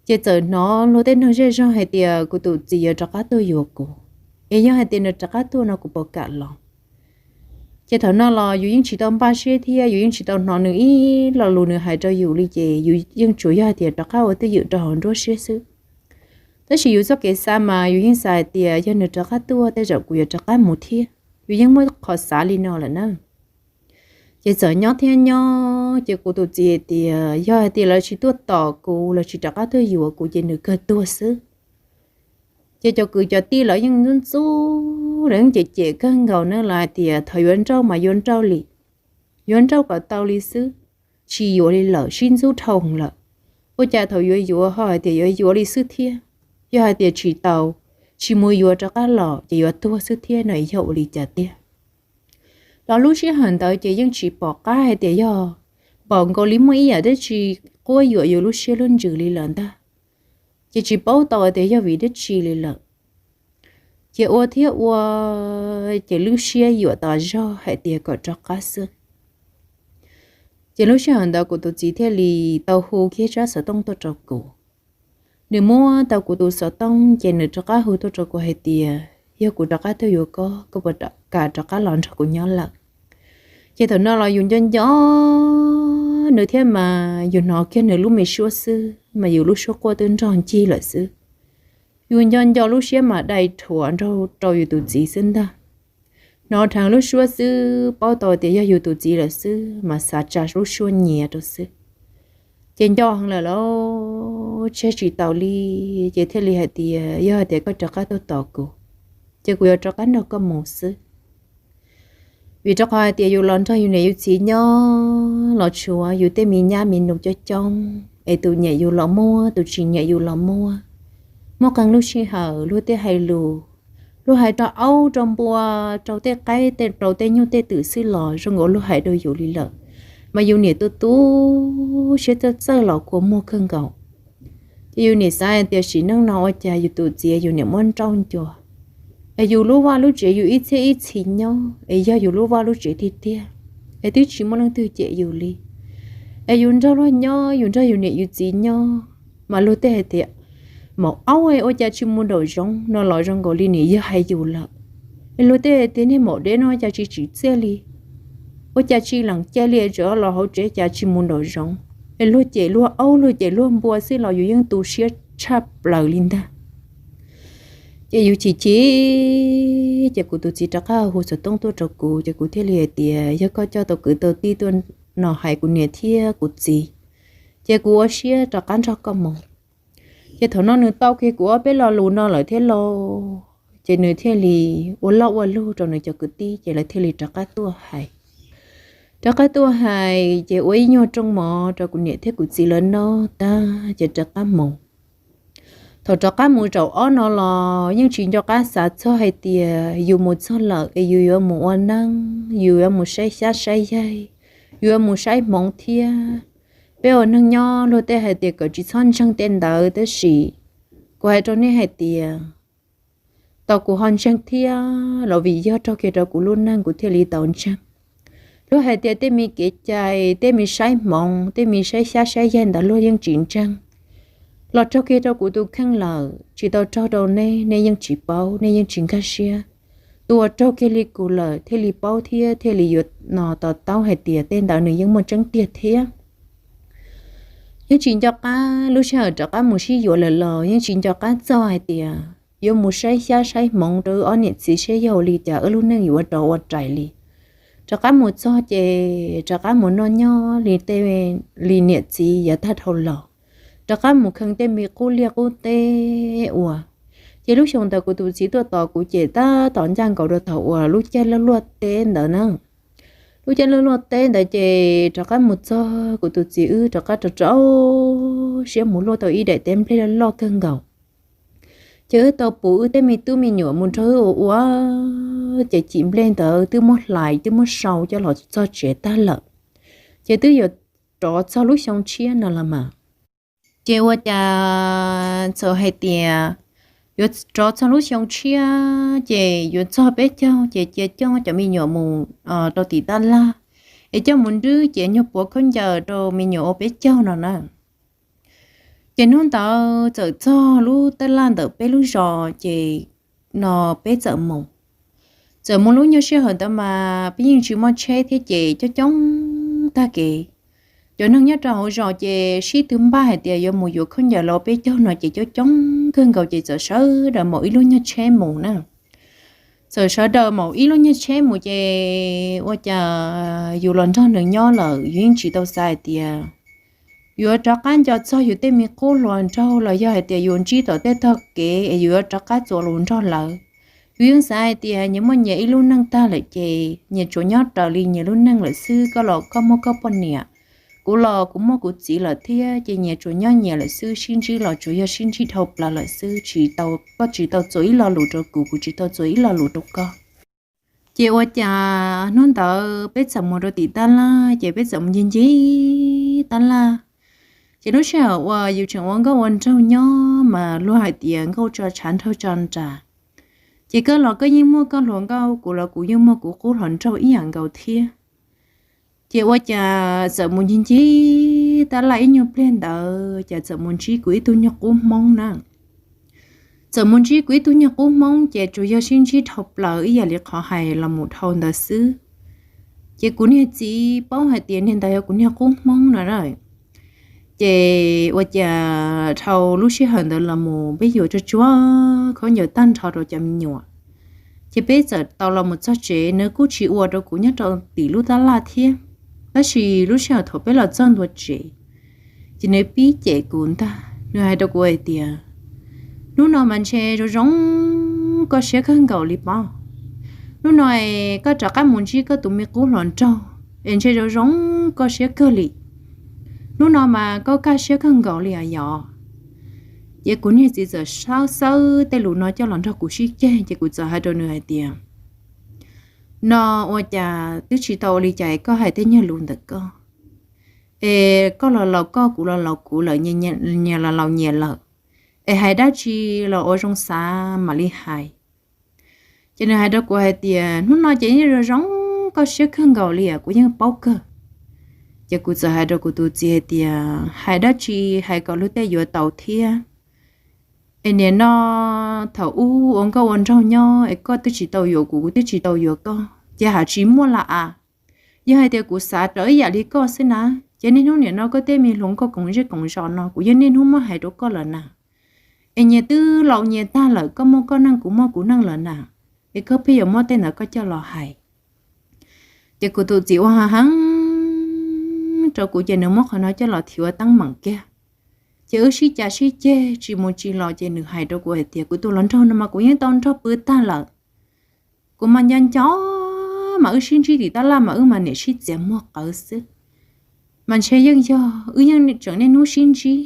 Ces txawm hnov luag tej neeg zej zog hais tias kuv tus txiv yuav rov qab tuaj yuav kuv, es yog hais tias nws rov qab tuaj no kuv puas kam los. Ces thaum no los yus yeej tsis tau npaj siab thiab yus yeej tsis tau hnov nws ib lo lus nws hais rau yus li, ces yus yeej tsuas yog hais tias rov qab ua twj ywm rau hauv nruab siab xwb. Tab sis yus txoj kev xav mas yus yeej xav hais tias yog nws rov qab tuaj tej zaum kuv yuav rov qab mus thiab, yus yeej muaj qhov xav li no lawm na. Ces txawm nyob thiab nyob, ces kuv tus txiv hais tias yog hais tias lawv tsis tuaj tos kuv, lawv tsis rov qab tuaj yuav kuv ces nws kawg tuag xwb. Ces cov kwv cov tij lawv yeej ntxub ntxub, lawv yeej cem cem kawg nkaus na, lawv hais tias thaum yuav nrauj mas yuav nrauj li, yuav nrauj kom tau li xwb, tsis yuav li lawm, sib ntxub dhau lawm. Ua cas thaum yuav yuav ho hais tias yuav yuav li xwb thiab, yog hais tias tsis tau, tsis mus yuav rov qab los ces yuav tuag xwb thiab no yog ua li cas tiag. Los lub sij hawm ntawd ces yeej tsis pom qab hais tias yog npaum nkaus li muaj ib yam dab tsi quab yuam yus lub siab lub ntsws li lawm ntag. Ces tsis paub tau hais tias yog vim dab tsi li lawm. Ces ua thiab ua, ces lub siab yuam tas zog hais tias kom rov qab xwb. Ces lub sij hawm ntawd kuv tus txiv thiaj li tau hu kiag tsab xov tooj tuaj rau kuv. Nws muab tau kuv tus xov tooj ces nws rov qab hu tuaj rau kuv hais tias yog kuv rov qab tuaj yuav koj, koj puas kam rov qab los nrog kuv nyob lawm. Ces thaum no los yus nco nco nws thiab mas yus hnov kiag nws lub me suab xwb mas yus lub suab quaj twb nrog ncig lawm xwb. Yus nco nco lub siab mas dai rhuav nraug rau yus tus txiv xwb ntag. Hnov dheev lub suab xwb paub tau tias yog yus tus txiv lawm xwb mas xav tsa lub suab nyiav rau xwb. Ces nco heev lawm lauj, tseg tsis taus li, ces thiaj li hais tias yog hais tias koj rov qab tuaj tos kuv, ces kuv yuav rov qab nrog koj mus xwb. Vim rau qhov hais tias yus los nrog yus niam yus txiv nyob los tshuav yus tej me nyab me nus coob coob, es tus nyiam yus los muaj, tus tsis nyiam yus los muaj. Muaj qee lub sij hawm luag tej hais lus, luag hais rau aub rau npua, rau tej qaib tej rau tej nyuj tej twm xwb los zoo nkaus luag hais rau yus li lawm, mas yus niam tu tu siab txawj txawj los kua muag kawg nkaus. Ces yus niam xav hais tias sim neej no ua cas yus tus txiv yus niam muab nrauj ncua, es yus lub vaj lub tsev yus ib txhiab ib txhis nyob es yog yus lub vaj lub tsev tiag tiag, es twb tsis muaj leej twg cem yus li. Es yus nrog luag nyob, yus nrog yus niam yus txiv nyob, mas luag tej hais tias maum aub ua cas tsis mus nraum zoov no los zoo nkaus li nws yog hais yus lawm. Es luag tej tias niag maum dev no cas tsis tsim txiaj li, ua cas tsis lees cia li, tseem los hauv tsev cas tsis mus nraum zoov. Es luag cem luag aub luag cem luag npua xwb los yus yeej tu siab tshaj plaws li ntag. Ces yus chim chim, ces kuv tus txiv rov qab hu xov tooj tuaj rau kuv, ces kuv thiaj li hais tias yog koj coj tau kwv tau tij tuaj no hais kuv niam thiab kuv txiv, ces kuv ua siab rov qab nrog koj mus. Ces thaum no nws tau kiag kuv ob peb lo lus no lawm thiab lauj, ces nws thiaj li ua loj ua lug rau nws cov kwv tij, ces lawv thiaj li rov qab tuaj hais. Rov qab tuaj hais ces ua ib nyuag rooj mov rau kuv niam thiab kuv txiv lawv noj tag ces rov qab mus. Thaum rov qab mus zaum ob no los yeej tsis nco qab xav txog hais tias yus mus txog lawm es yus yuav mus ua neeb, yus yuav mus saib xyab saib yaig, yus yuav mus saib hmoov thiab. Peb ua neeg nyob luag tej hais tias kom tsis txhob ntseeg tej ntawd tab sis kuv hais rau nej hais tias tau kuv ho ntseeg thiab los vim yog raug kiag rau kuv lub neej kuv thiaj li tau ntseeg. Luag hais tias tej me kev cai, tej me saib hmoov, tej me saib xyab saib yaig ntawd luag yeej tsis ntseeg. Los raug kiag rau kuv tus kheej lawm, tsis tau raug rau nej, nej yeej tsis paub, nej yeej tsis nkag siab. Tus uas raug kiag li kuv lawm thiaj li paub thiab thiaj li yuav no to taub hais tias tej ntawd nws yeej muaj tseeb tiag thiab. Yeej tsis nco qab lub sij hawm rov qab mus sib yuav lawm los yeej tsis nco qab txog hais tias yuav mus saib xyab saib hmoov rau wb ob niam txiv saib yog ua li cas wb lub neej yuav ua rov ua rais li. Rov qab mus txog ces rov qab mus noj nyob li tej li niam txiv yav tag dhau los, rov qab mus kheej tej me qub liaj qub teb ua. Ces lub xyoo ntawd kuv tus txiv tuaj tos kuv ces tab tom ncaj nkaus rau thaum uas lub caij luaj luaj teb ntawd na. Lub caij luaj luaj teb ntawd ces rov qab mus txog kuv tus txiv wb rov qab rau rau siab mus luaj tau ib daim teb nplej loj loj kawg nkaus. Ces wb tau pum wb tej me tub me nyuam mus nrog wb ua ua, ces cim nplej ntawd twb muab hlais twb muab sau coj los txog tsev tag lawm, ces twb yuav rov txog lub xyoo tshiab no los mas. Ces ua cas txawm hais tias yuav rov txog lub xyoo tshiab ces yuav txog peb caug ces cia coj cov me nyuam mus rau tim tab laj, es coj mus nrwb ces nyuag puav khaub ncaws rau me nyuam ua peb caug no na. Ces hnub ntawd txawm txog lub tab laj ntawm peb lub zos ces no peb txawm mus. Txawm mus lub nyuag sij hawm ntawd mas peb yeej tsis muaj tsheb thiab ces coob coob tag kev. Cov neeg nyob rau hauv zos ces sib tw npaj hais tias yuav mus yuav khaub ncaws los peb caug no ces coob coob kawg nkaus ces txawm sawv daws maum ib lub nyuag tsheb mus na. Txawm sawv daws maum ib lub nyuag tsheb mus ces ua cas yus los nrog nws nyob lawm yus yeej tsis tau xav hais tias yuav rov qab nco txog yus tej me qub hluas nraug los yog hais tias yus ntsib tom tej tog kev es yus yuav rov qab txuas lus nrog lawv. Yus yeej xav hais tias nyias muaj nyias ib lub neej tag lawm ces nyias tsuas nyob raws li nyias lub neej lawm xwb, koj los koj muaj koj poj niam, kuv los kuv muaj kuv txiv lawm thiab ces nyias tsuas nyob nyias lawm xwb, sib ntsib los tsuas yog sib ntsib dhau plaws lawm xwb, tsis tau, koj tsis tau txuas ib lo lus rau kuv, kuv tsis tau txuas ib lo lus rau koj. Ces ua cas hnub ntawd peb txawm mus rau tim tab laj ces peb txawm mus ncig ncig tab laj. Ces lub sij hawm uas yus tseem ua nkauj ua nraug nyob mas luag hais tias nkauj tso tshav nraug tso nras. Ces koj los koj yeej muaj koj hluas nkauj, kuv los kuv yeej muaj kuv qub hluas nraug ib yam nkaus thiab. Ces ua cas txawm mus ncig ncig tab laj ib nyuag pliag ntawd ces txawm mus ntsib kuv ib tug nyuag qub Hmoob na. Txawm mus ntsib kuv ib tug nyuag qub Hmoob ces tsuas yog sib ntsib dhau plaws ib yam li qhov hais los mus dhau ntawd xwb. Ces kuv niag txiv paub hais tias niag ntawd yog kuv niag qub Hmoob no na. Ces ua cas dhau lub sij hawm ntawd los mus peb yuav tsuag tsuag khaub ncaws tag nrho rau cov me nyuam, ces peb txawm tau los mus txog tsev, nws kuj tsis ua rau kuv nyob rau tim lub tab laj thiab. Tab sis lub sij hawm thaum peb los txog ntua tsev, ces nws pib cem kuv ntag, nws hais rau kuv hais tias, hnub no mas ntshe zoo zoo koj siab kawg nkaus li pob. Hnub no es koj rov qab mus ntsib koj tus me qub hluas nraug es ntshe zoo zoo koj siab kawg li. Hnub no mas koj kaj siab kawg nkaus li os yom. Ces kuv niag txiv txawm xawb xawb tej lus no coj los nrog kuv sib ceg, ces kuv txawm hais rau nws hais tias, no ua cas twb tsis tau ua li cas koj hais tej nyuag lus ntawm koj, es koj los laus koj, kuv los laus kuv lawm, nyias los laus nyias lawm, es hais dab tsi los ua zoo xav mam li hais. Ces nws hais rau kuv hais tias, hnub no ces yeej zoo zoo koj siab kawg nkaus li, kuv yeej paub kawg. Ces kuv txawm hais rau kuv tus txiv hais tias, hais dab tsi hais kom luag tej yuav tau thiab. Es nim no thaum ub ua nkauj ua nraug nyob es koj twb tsis tau yuav kuv, kuv twb tsis tau yuav koj, ces haj tsis muaj las as. Yog hais tias kuv xav rawv ib yam li koj xwb na, ces niaj hnub nim no koj tej me hluas nkauj koom zej koom zos no kuv yeej niaj hnub muab hais rau koj lawm na. Es nyias twb laus nyias tag lawm, koj muaj koj neej kuv muaj kuv neej lawm na, es koj pheej yuav muab tej ntawd koj coj los hais. Ces kuv tus txiv ua ha heev rau kuv ces nws muab qhov no coj los thim ua teeb meem kiag. Ces wb sib cav sib ceg tsis mus tsis los ces nws hais rau kuv hais tias kuv tus hluas nraug no mas kuv yeej tau nrog pw tag lawm. Kuv mas nco nco mas wb sib ntsib tim tab laj mas wb mas niam sib txiav muag qawv xwb. Mas ntshe yeej yog wb yeej tseem niaj hnub sib ntsib,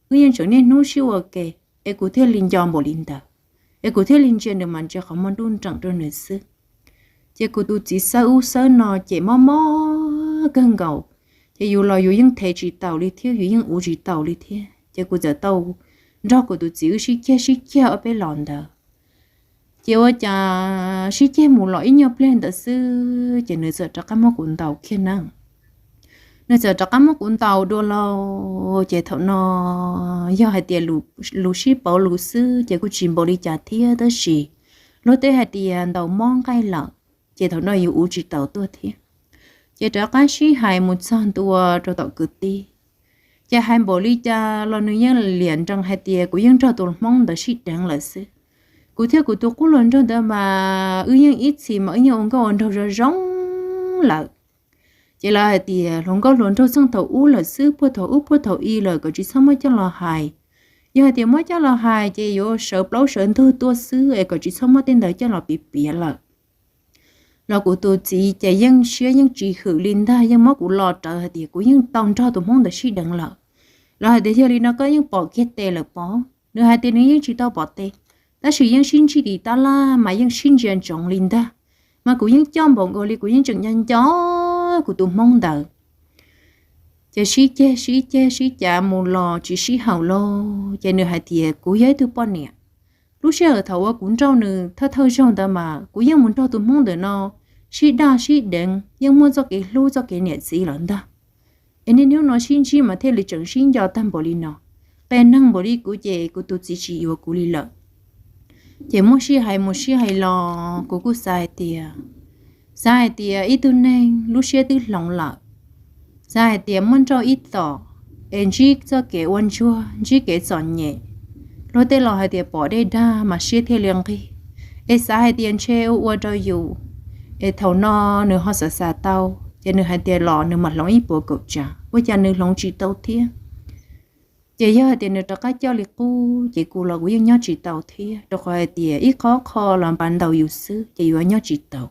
wb yeej tseem niaj hnub sib ua ke, es kuv thiaj li nco npaum li ntawd, es kuv thiaj li ntsia nws mas ntsia qhov muag nruj nreem rau nws xwb. Ces kuv tus txiv xawb ub xawb no ces mob mob kawg nkaus. Ces yus los yus yeej thev tsis taus li thiab yus yeej ua tsis taus li thiab, ces kuv txawm tau nrog kuv tus txiv wb sib ceg sib ceg ob peb los ntawd. Ces ua cas sib ceg mus los ib nyuag pliag ntawd xwb ces nws txawm rov qab muab kuv ntaus kiag na. Nws txawm rov qab muab kuv ntaus dua lauj. Ces thaum no yog hais tias lus sib pauv lus xwb ces kuj tsis npaum li cas thiab, tab sis luag tej hais tias ntaus mob nqaij lawm, ces thaum no yus ua tsis taus tuaj thiab. Ces rov qab sib hais mus txog ntua rau tom kwv tij, ces hais npaum li cas los nws yeej liam nrees hais tias kuv yeej nrog tus hmoob ntawd sib deev lawm xwb. Kuv thiab kuv tus qub hluas nraug ntawd mas wb yeej ib txhis mas wb yeej ua nkauj ua nraug zoo zoo lawm. Ces lawv hais tias hluas nkauj hluas nraug txheej thaum ub lawm xwb, puag thaum ub puag thaum i lawm kom tsis txhob muab coj los hais. Yog hais tias muab coj los hais ces yuav sawv plaub sawv ntug tuaj xwb es kom tsis txhob muab tej ntawd coj los piav piav lawm. Los kuv tus txiv ces yeej siab yeej tsis hwm li ntag, yeej muab kuv lo rawv hais tias kuv yeej tau nrog tus hmoob ntawd sib deev lawm. Los hais tias yog li no koj yeej pom kiag tes lawm pob. Nws hais tias nws yeej tsis tau pom tes, tab sis yeej sib ntsib tim tab laj mas yeej sib ntsia ntsoov li ntag. Mas kuv yeej coj npaum nkaus li kuv yeej tseem nco nco kuv tus hmoob ntawd. Ces sib ceg sib ceg sib cav mus los tsis sib haum lauj, ces nws hais tias kuv yog ib tug poj niam. Lub sij hawm thaum uas kuv nrauj nws thawj thawj zaug ntawd mas kuv yeej mus nrog tus hmoob ntawm no sib daj sib deev, yeej muaj txoj kev hlub txoj kev niam txiv lawm ntag. Es niaj hnub no sib ntsib mas thiaj li tseem sib nco tag npaum li no. Qee neeg npaum li kuv ces kuv tus txiv tsis yuav kuv li lawm. Ces muab sib hais mus sib hais los kuv kuj xav hais tias, xav hais tias ib tug neeg lub siab twb hloov lawm, xav hais tias muab nrauj ib tom, es ntsib txoj kev ua ntsuag ntsib kev txom nyem, luag tej los hais tias pom dej dag mas siab thiaj li nqig, es xav hais tias ntshe ua ua rau yus, es thaum no nws ho xav xav tau, ces nws hais tias los nws mam hloov ib puas kaum tsav, ua cas nws hloov tsis tau thiab. Ces yog hais tias nws rov qab coj li qub ces kuv los kuv yeej nyob tsis tau thiab, rau qhov hais tias ib qhov qho los npas ntaus yus xwb ces yuav nyob tsis tau.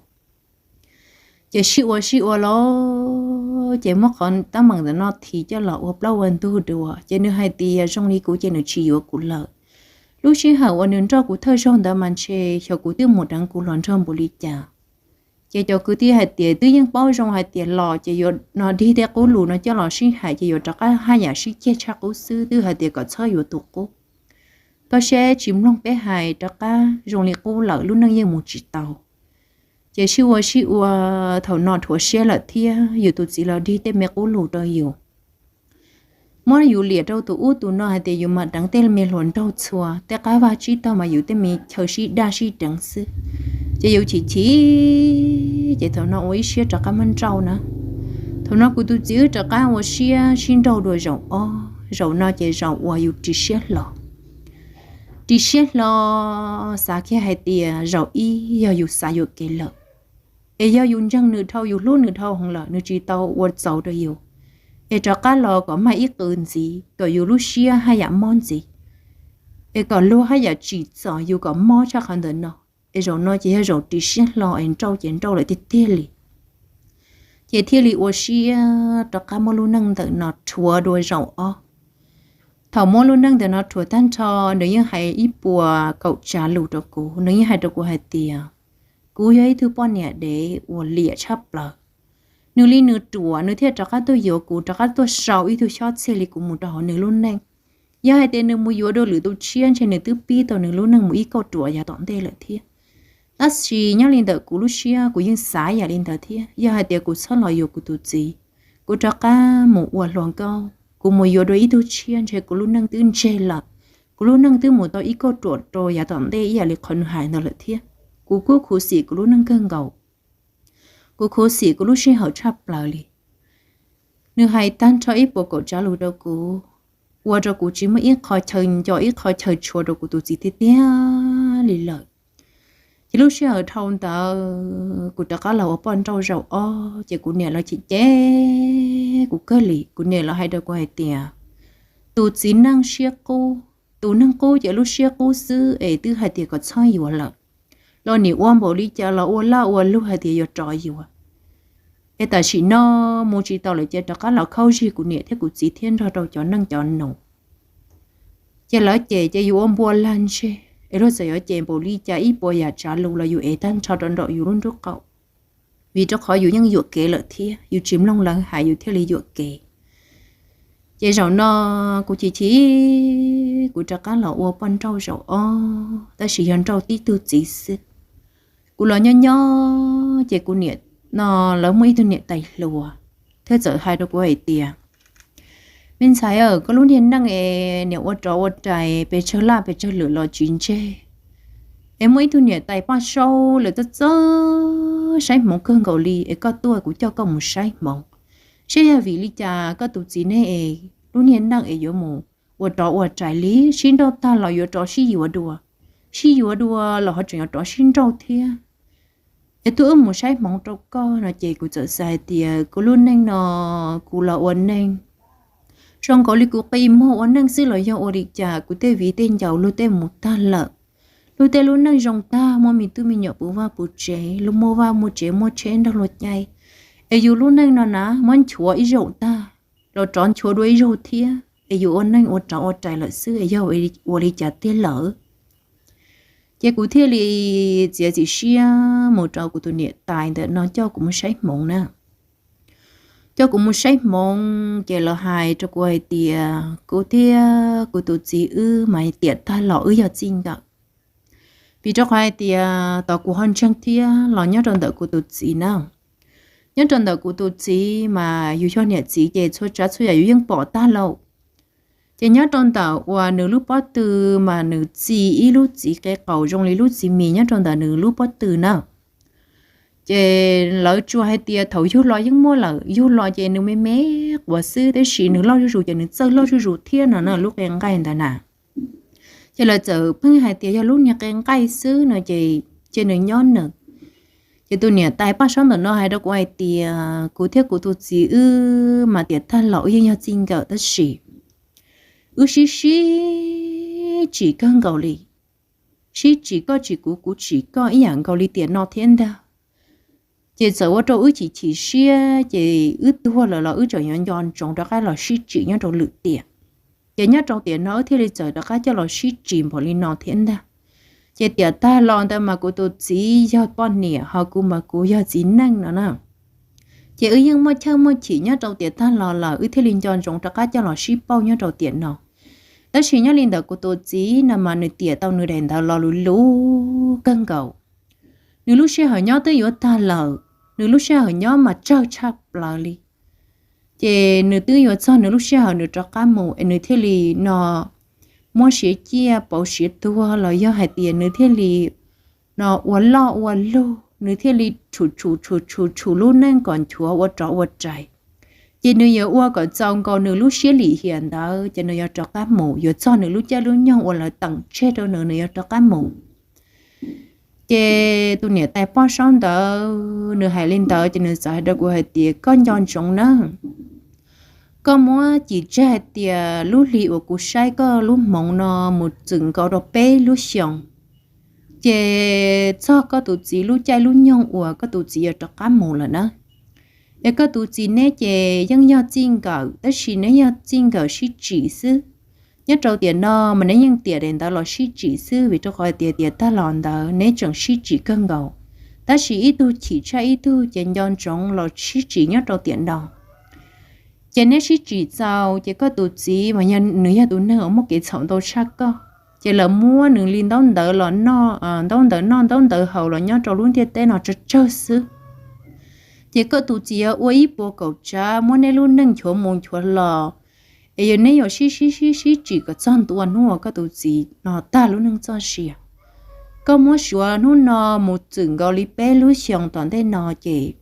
Ces sib ua sib ua los ces muab qhov teeb meem ntawm no thim coj los ua plaub ua ntug dua, ces nws hais tias zoo li kuv ces nws tsis yuav kuv lawm. Lub sij hawm uas nws nrauj kuv thawj zaug ntawd mas ntshe xyov kuv twb mus deev kuv hluas nraug npaum li cas. Ces cov kwv tij hais tias twb yeej paub zoo hais tias los ces yuav no dig tej qub lus no coj los sib hais ces yuav rov qab haj yam sib ceg tshaj qub xwb, twb hais tias kom txhob yuav tus qub. Koj saib tsis mloog peb hais, rov qab zoo li qub lawm, lub neej yeej mus tsis tau. Ces sib ua sib ua, thaum no dhuav siab lawm thiab, yus tus txiv los dig tej me qub lus rau yus, muab yus liam rau tus ub tus no hais tias yus mam deev tej me hluas nraug txhua, tej qab vaj tsib taug mas yus tej me chaw sib daj sib deev xwb. Ces yus chim chim, ces thaum no ua ib siab rov qab muab nrauj na. Thaum no kuv tus txiv wb rov qab ua siab sib nrauj dua zaum ob, zaum no ces zaum uas yus ris siab hlo. Ris siab hlo, xav kiag hais tias zaum ib yog yus xav yuam kev lawm, es yog yus ntseeg nws dhau, yus hlub nws dhau heev lawm, nws tsis tau ua txaus rau yus, es rov qab los kom mag ib qws ntxiv, kom yus lub siab haj yam mob ntxiv, es kom luag haj yam tsim txom yus kom mob tshaj qhov ntawm no. Es zaum no ces yog zaum ris siab hlo es nrauj ces nrauj lawm tiag tiag li. Ces thiaj li ua siab rov qab muab lub neej ntawm no rhuav dua zaum ob. Thaum muab lub neej ntawm no rhuav tag nrho, nws yeej hais ib puas kaum tsav lus rau kuv, nws yeej hais rau kuv hais tias kuv yog ib tug poj niam dev uas liam tshaj plaws. Nws li nws ruam nws thiaj rov qab tuaj yuav kuv, rov qab tuaj sau ib tug xyob txhiaj li kuv mus rau hauv nws lub neej. Yog hais tias nws mus yuav dua lwm tus tshiab ntshe nws twb pib tau nws lub neej mus ib kauj ruam yav tom ntej lawm thiab. Tab sis nyob li ntawm kuv lub siab kuv yeej xav yam li ntawd thiab, yog hais tias kuv txhob los yuav kuv tus txiv, kuv rov qab mus ua hluas nkauj, kuv mus yuav dua ib tug tshiab ntshe kuv lub neej twb ntseg lawm, Kuv lub neej twb mus tau ib kauj ruam rau yav tom ntej ib yam li qhov nws hais ntawd lawm thiab. Kuv kuj khuv xim kuv lub neej kawg nkaus. Kuv khuv xim kuv lub sij hawm tshaj plaws li. Nws hais tag nrho ib puas kaum tsav lus rau kuv, ua rau kuv tsis muaj ib qho chaw nco ib qho chaw tshua rau kuv tus txiv tiag tiag li lawm. Ces lub sij hawm dhau ntawd kuv rov qab los ua poj nrauj zaum ob, ces kuv niam lawv cem cem kuv kawg li. Kuv niam lawv hais rau kuv hais tias, tus txiv neej siab qub, tus neeg qub ces lub siab qub xwb es twb hais tias kom txhob yuav lawm, los nim ua npaum li cas los ua laj ua luag hais tias yuav rov yuav. Es tam sim no mus tsis tau lawm ces rov qab los khaub zig kuv niam thiab kuv txiv thiab nrog rau cov neej cov nus. Ces lawv cem ces yus ua npua lag ntseg, es luag txawm yuav cem npaum li cas ib puas yam tsav lus los yus ev tag nrho rau nraum yus lub nraub qaum, vim rau qhov yus yeej yuam kev lawm thiab, yus tsis mloog lawv hais yus thiaj li yuam kev. Ces zaum no kuv chim chim, kuv rov qab los ua poj nrauj zaum ob, tab sis yog nrauj tib tug txiv xwb. Kuv los nyob nyob ces kuv niam no, lawv muaj ib tug niam tais hluas thiaj txawm hais rau kuv hais tias, me ntxhais, koj lub niag neej es niam ua rov ua rais pes tsawg laj pes tsawg lwm los tsis ntseg, es muaj ib tug niam tais poj saub lawv txawj txawj saib hmoov kawg nkaus li, es koj tuaj kuv coj koj mus saib hmoov, seb yog vim li cas koj tus txiv neej es lub niag neej es yuav mus ua rov ua rais li, sib nrauj tag los yuav rov sib yuav dua, sib yuav dua los ho tseem yuav rov sib nrauj thiab. Es tuaj wb mus saib hmoov rau koj no ces kuv txawm xav hais tias kuv lub neej no kuv los ua neej zoo nkaus li kuv qi muag ua neej xwb los yog ua li cas, kuv tej viv tej ncaus luag tej mus tag lawm, luag tej lub neej zoo tag muaj me tub me nyuam puv vaj puv tsev, luag muaj vaj muaj tsev muaj tsheb nrog luag caij, es yus lub neej no na muab nchuav ib zaug tag los rov nchuav dua ib zaug thiab, es yus ua neej ua rov ua rais lawm xwb, es yog ua li cas tiag lawm. Ces kuv thiaj li txiav txim siab mus rau kuv tus niam tais ntawm no coj kuv mus saib hmoov na. Coj kuv mus saib hmoov ces lawv hais rau kuv hais tias kuv thiab kuv tus txiv wb mas tiam tag los wb yog txij nkawm. Vim rau qhov hais tias tau kuv ho ntseeg thiab los nyob rau ntawm kuv tus txiv na. Nyob rau ntawm kuv tus txiv mas yus yog niam txiv ces txhua tsav txhua yam yus yeej pom tag lauj. Ces nyob rau ntawm uas nws lub pob tw mas nws txi ib lub txiv qe qaus zoo li lub txiv mis nyob rau ntawm nws lub pob tw na. Ces lawv tsuas hais tias thaum yug los yeej muaj lawm, yug los ces nws me me quav xwb, tab sis nws loj zuj zus ces nws txawj loj zuj zus thiab no na, lub qe nqaij ntawd na. Ces lawv txawm pheej hais tias yog lub niag qe nqaij xwb no ces, ces nws nyob nws. Ces tus niam tais poj saub ntawm no hais rau kuv hais tias kuv thiab kuv tus txiv wb mas tiam tag los wb yeej yog txij nkawm tab sis wb sib sib tsim kawg nkaus li. Sib tsim koj tsim kuv, kuv tsim koj ib yam nkaus li tiam no thiab ntag. Ces txawm ua rau wb chim chim siab, ces wb tuag lawm los wb tseem yuav nco ntsoov rov qab los sib tsim nyob rau lwm tiam. Ces nyob rau tiam no wb thiaj li txawm rov qab coj los sib tsim npaum li no thiab ntag. Ces tiam tag los ntawd mas kuv tus txiv yog poj niam ho kuv mas kuv yog txiv neej no na. Ces wb yeej muaj chawj muaj chim nyob rau tiam tag los lawm wb thiaj li nco ntsoov rov qab coj los sib pauj nyob rau tiam no. Tab sis nyob li ntawd kuv tus txiv no mas nws tiam tau nws daim ntawv lo lus lus kawg nkaus. Nws lub sij hawm nyob twb yuav tag lawm, nws lub sij hawm nyob mas tsawg tshaj plaws li. Ces nws twb yuav txog nws lub sij hawm nws rov qab mus es nws thiaj li no muab siav ciaj pauv siav tuag los yog hais tias nws thiaj li no ua loj ua lug, nws thiaj li tshum tshum tshum tshum tshum lub neej kom nchuav ua rov ua rais. Ces nws yuav ua kom txaus nkaus nws lub siab lim hiam ntawd ces nws yuav rov qab mus, yuav txog nws lub caij lub nyoog uas lawv teem tseg rau nws, nws yuav rov qab mus. Ces tus niam tais poj saub ntawd nws hais li ntawd ces nws txawm hais rau kuv hais tias koj nco ntsoov na, koj muab cim tseg hais tias lub hli uas kuv saib koj lub hmoov no mus txwm nkaus rau peb lub xyoos, ces txog koj tus txiv lub caij lub nyoog uas koj tus txiv yuav rov qab mus lawm na. Es koj tus txiv neb ces yeej yog txij nkawm tab sis neb yog txij nkawm sib tsim xwb. Nyob rau tiam no mas neb yeej tiam daim ntawv los sib tsim xwb vim rau qhov tias tiam tag los ntawd neb tseem sib tsim kawg nkaus, tab sis ib tug chim tshaj ib tug ces nco ntsoov los sib tsim nyob rau tiam no. Ces neb sib tsim txaus ces koj tus txiv mas yog nws yog tus neeg uas muaj kev txhaum ntau tshaj koj, ces lawv muab nws li ntaub ntawv los noj, ntaub ntawv noj ntaub ntawv haus los nyob rau lub ntiaj teb no tsawg tsawg xwb. Ces koj tus txiv ua ib puas kaum tsav muab neb lub neej nchuav mus nchuav los, Es yog neb yuav sib sib sib sib tsim kom txog ntua hnub uas koj tus txiv no tag lub neej txoj sia, koj muab suav hnub no mus txwm nkaus li peb lub xyoos tom ntej no ces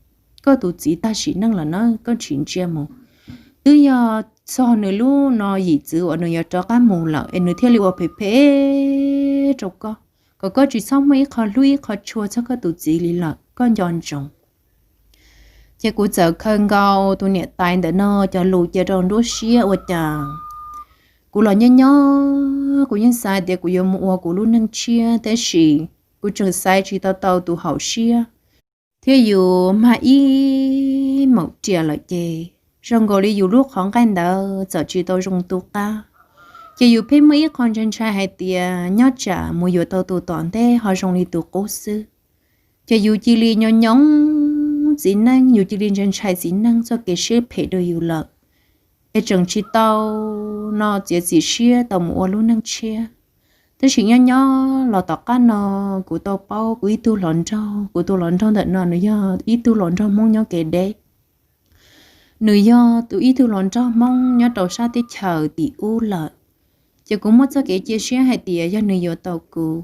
koj tus txiv tag sim neej lawm na, koj tsis ntsia mus. Twb yog txog nws lub no yim txwv uas nws yuav rov qab mus lawm es nws thiaj li ua phem phem rau koj, kom koj tsis txhob muaj ib qho hlub ib qho tshua txog koj tus txiv li lawm, koj nco ntsoov. Ces kuv txawm khaws nkaus tus niam tais ntawm no cov lus cia rau nruab siab ua cas kuv los nyob nyob kuv yeej xav tias kuv yuav mus ua kuv lub neej tshiab, tab sis kuv tseem xaiv tsis tau tau tus haum siab, thiab yus mag ib maum riam lawm ces zoo nkaus li yus lub qhov nqaij ntawd txawm tsis tau zoo tu qab. Ces yus pheej muaj ib qho ntshai ntshai hais tias nyob tsam mus yuav tau tus tom ntej ho zoo li tus qub xwb. Ces yus cia li nyo nyob txiv neej, yus cia li ntshai ntshai txiv neej txoj kev siab phem rau yus lawm, es tseem tsis tau no txiav txim siab tau mus ua lub neej tshiab. Tab sis nyob nyob los tom qab no kuv tau paub kuv ib tug hluas nraug, kuv tus hluas nraug ntawm no nws yog ib tug hluas nraug Hmoob nyob kev deb. Nws yog tus ib tug hluas nraug Hmoob nyob rau sab teb chaws tim ub lawm. Ces kuv muaj txoj kev cia siab hais tias yog nws yuav tau kuv,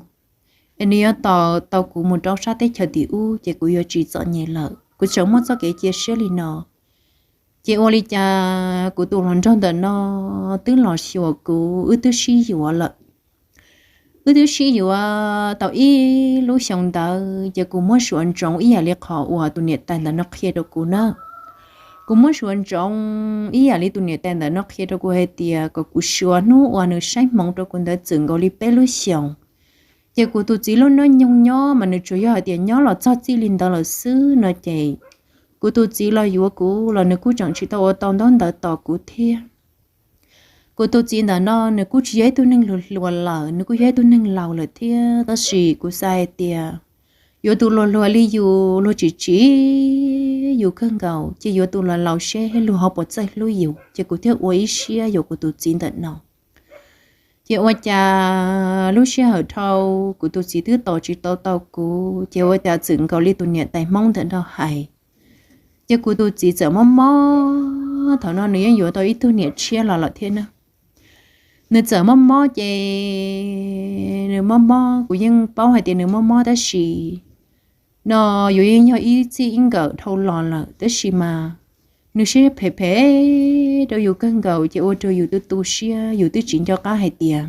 es nws yuav tau, tau kuv mus rau sab teb chaws tim ub ces kuv yuav tsis txom nyem lawm. Kuv tseem muaj txoj kev cia siab li no. Ces ua li cas kuv tus hluas nraug ntawm no twb los xyuas kuv, wb twb sib yuav lawm. Wb twb sib yuav tau ib lub xyoo ntawd ces kuv muab suav ntsoov ib yam li qhov uas tus niam tais ntawm no qhia rau kuv na. Kuv muab suav ntsoov ib yam li tus niam tais ntawm no qhia rau kuv hais tias kom kuv suav hnub uas nws saib hmoov rau kuv ntawd txwm nkaus li peb lub xyoos. Ces kuv tus txiv lub hnub nyoog nyob mas nws tsuas yog hais tias nyob los txog txij li ntawd lawm xwb no ces kuv tus txiv los yuav kuv los nws kuj tseem tsis tau ua tau ntaub ntawv tos kuv thiab. Kuv tus txiv ntawm no nws kuj tsis yog ib tug neeg hluas hluas lawm, nws kuj yog ib tug neeg laus lawm thiab, tab sis kuv xav hais tias yuav tus hluas hluas li yus luag tsis tsim yus kawg nkaus, ces yuav tus laus laus seb luag ho puas txawj hlub yus, ces kuv thiaj ua ib siab yuav kuv tus txiv ntawm no. Ces ua cas lub sij hawm dhau kuv tus txiv twb tos tsis tau tau kuv, ces ua cas txwm nkaus li tus niam tais Hmoob ntawm no hais, ces kuv tus txiv txawm mob mob, thaum no nws yeej yuav tau ib tug niam tshiab los lawm thiab na. Nws txawm mob mob ces nws mob mob, kuv yeej paub hais tias nws mob mob tab sis no yuav yeej yog ib txij ib nkawm dhau los lawm, tab sis mas nws siab phem phem rau yus kawg nkaus, ces ua rau yus tu tu siab, yus twb tsis nco qab hais tias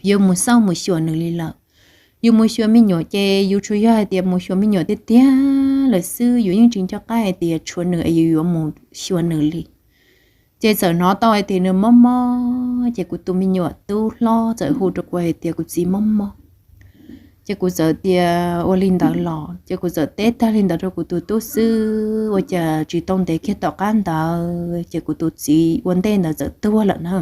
yuav mus xauj mus xyuas nws li lawm. Yus mus xyuas me nyuam ces yus tsuas yog hais tias mus xyuas me nyuam tiag tiag lawm xwb, yus yeej tsis nco qab hais tias tshuav nws es yus yuav mus xyuas nws li. Ces txawm hnov tau hais tias nws mob mob, ces kuv tus me nyuam tub hlob txawm hu rau kuv hais tias kuv txiv mob mob. Ces kuv txawm tias ua li ntawd los, ces kuv txawm teb tag li ntawd rau kuv tus tub xwb, ua cas tsis tau ntev kiag tom qab ntawd ces kuv tus txiv ua ntej ntawd txawm tuag lawm na.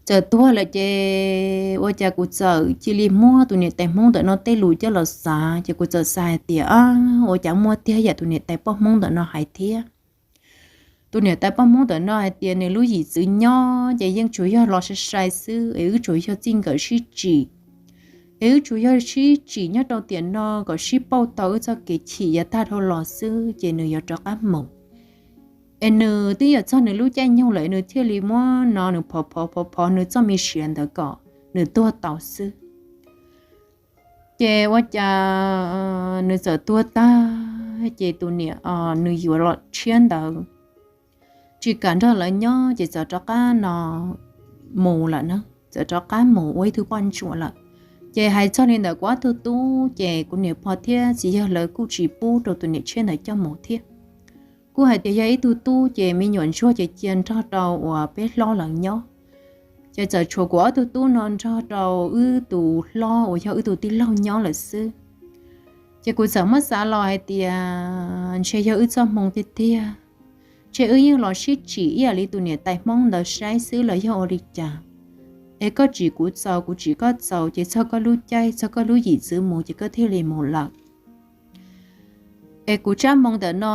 Txawm tuag lawm ces ua cas kuv txawm cia li muab tus niam tais Hmoob ntawm no tej lus coj los xav, ces kuv txawm xav hais tias, ua cas muaj tiag yam tus niam tais poj Hmoob ntawm no hais thiab. Tus niam tais poj Hmoob ntawm no hais tias nws lub yim txwv nyob ces yeej tsuas yog los sai sai xwb, es wb tsuas yog txij nkawm sib tsim, es wb tsuas yog sib tsim nyob rau tiam no kom sib pauj tau wb txoj kev chim yav tag dhau los xwb ces nws yuav rov qab mus. Es nws twb yuav txog nws lub caij nyoog lawm nws thiaj li muab no nws phov phov phov phov nws txoj me sia ntawd kom nws tuag tau xwb. Ces ua cas nws txawm tuag tag, ces tus niam nws yuav los tshiab ntawd tsis kam nrog lawv nyob ces txawm rov qab no mus lawm na, txawm rov qab mus ua ib tug poj ntsuam lawm. Ces hais txog li ntawd kuv ob tug tub ces kuv niam pog thiab txiv yawg lawv kuj tsis pub rau tus niam tshiab ntawd coj mus thiab. Kuj hais tias yog ib tug tub ces me nyuam ntsuag ces cia nrog rau uas peb hlob lawv nyob. Ces txawm tshuav kuv ob tug tub no nrog rau wb tus hlob uas yog wb tus tij laug nyob lawm xwb. Ces kuv txawm muab xav los hais tias ntshe yog wb txoj hmoo tiag tiag, ntshe wb yeej los sib tsim ib yam li tus niam tais Hmoob ntawd saib xwb los yog ua li cas. Es koj tsim kuv txaus kuv tsim koj txaus ces txog koj lub caij txog koj lub yim txwv mus ces koj thiaj li mus lawm. Es kuv tsab hmoo ntawm no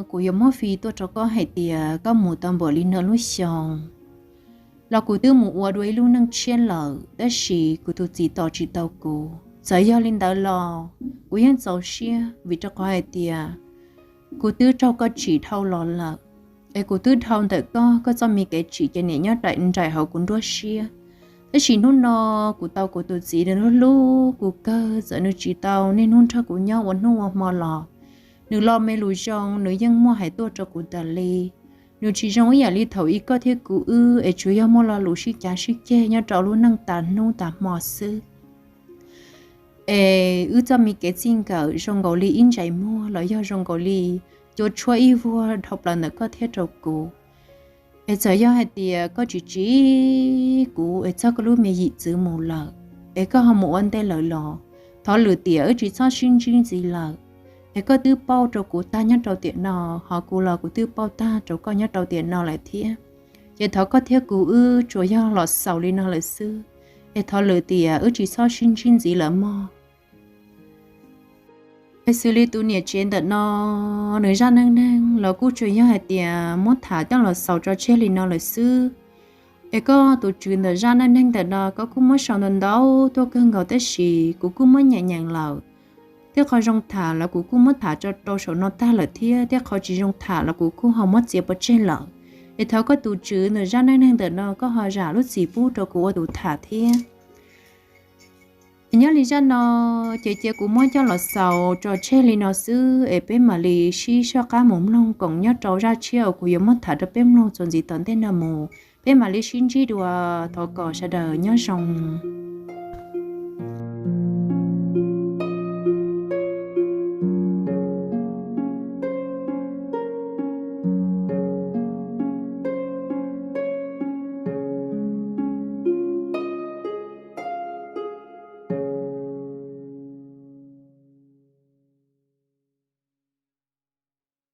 kuv yuav muab fi tuaj rau koj hais tias koj mus tau npaum li no lub xyoo los kuv twb mus ua dua ib lub neej tshiab lawm, tab sis kuv tus txiv tos tsis tau kuv. Txawm yog li ntawd los kuv yeej txaus siab vim rau qhov hais tias kuv twb raug koj tsim dhau los lawm. Es kuv twb dhau ntawm koj, koj txoj me kev tsim ces niam nyob nraim hauv kuv nruab siab. Tab sis hnub no kuv tau kuv tus txiv nws hlub kuv kawg, txawm nws tsis tau niaj hnub nrog kuv nyob ua hnub ua hmo los nws lo me lus zoo nws yeej muaj hais tuaj rau kuv tas li. Nws tsis zoo ib yam li thaum ub koj thiab kuv wb es tsuas yog muaj lo lus sib cav sib ceg nyob rau lub neej tas hnub tas hmo xwb. Es wb txoj me kev txij nkawm zoo nkaus li ib ntsais muag los yog zoo nkaus li cua tshuab ib vuag dhau plaws ntawm koj thiab rau kuv. Es txawm yog hais tias koj tsis tsim kuv es txog koj lub me yim txwv mus lawm, es koj ho mus ua ntej lawm los thov lwm tiam wb tsis txhob sib ntsib ntxiv lawm. Es koj twb paub rau kuv tag nyob rau tiam no, ho kuv los kuv twb paub tag rau koj nyob rau tiam no lawm thiab. Ces thov koj thiab kuv wb tsuas yog los xaus li no lawm xwb, es thov lwm tiam wb tsis txhob sib ntsib ntxiv lawm mog. Es xws li tus niam tsev ntawm no, nws zaj neej neeg los kuj tsuas yog hais tias muab tham coj los xaus tso tseg li no lawm xwb. Es koj tus tswv ntawm zaj neej neeg ntawm no koj kuj muab sau ntau ntau tuaj kawg nkaus tab sis kuv kuj muab nyeem nyeem lawm. Tej qhov zoo tham los kuv kuj muab tham tso rau saum no tag lawm thiab tej qhov tsis zoo tham los kuv kuj ho muab txiav pov tseg lawm. Es thov koj tus tswv ntawm zaj neej neeg ntawm no koj ho zam lub txim pub rau kuv ua tus tham thiab. Es nyob li zaj no ces cia kuv muab coj los xaus tso tseg li no xwb es peb mam li sib soj qab mus mloog koom nyob rau zaj tshiab uas kuv yuav muab tham rau peb mloog txuas ntxiv tom ntej no mus. Peb mam li sib ntsib dua, thov kom sawv daws nyob zoo.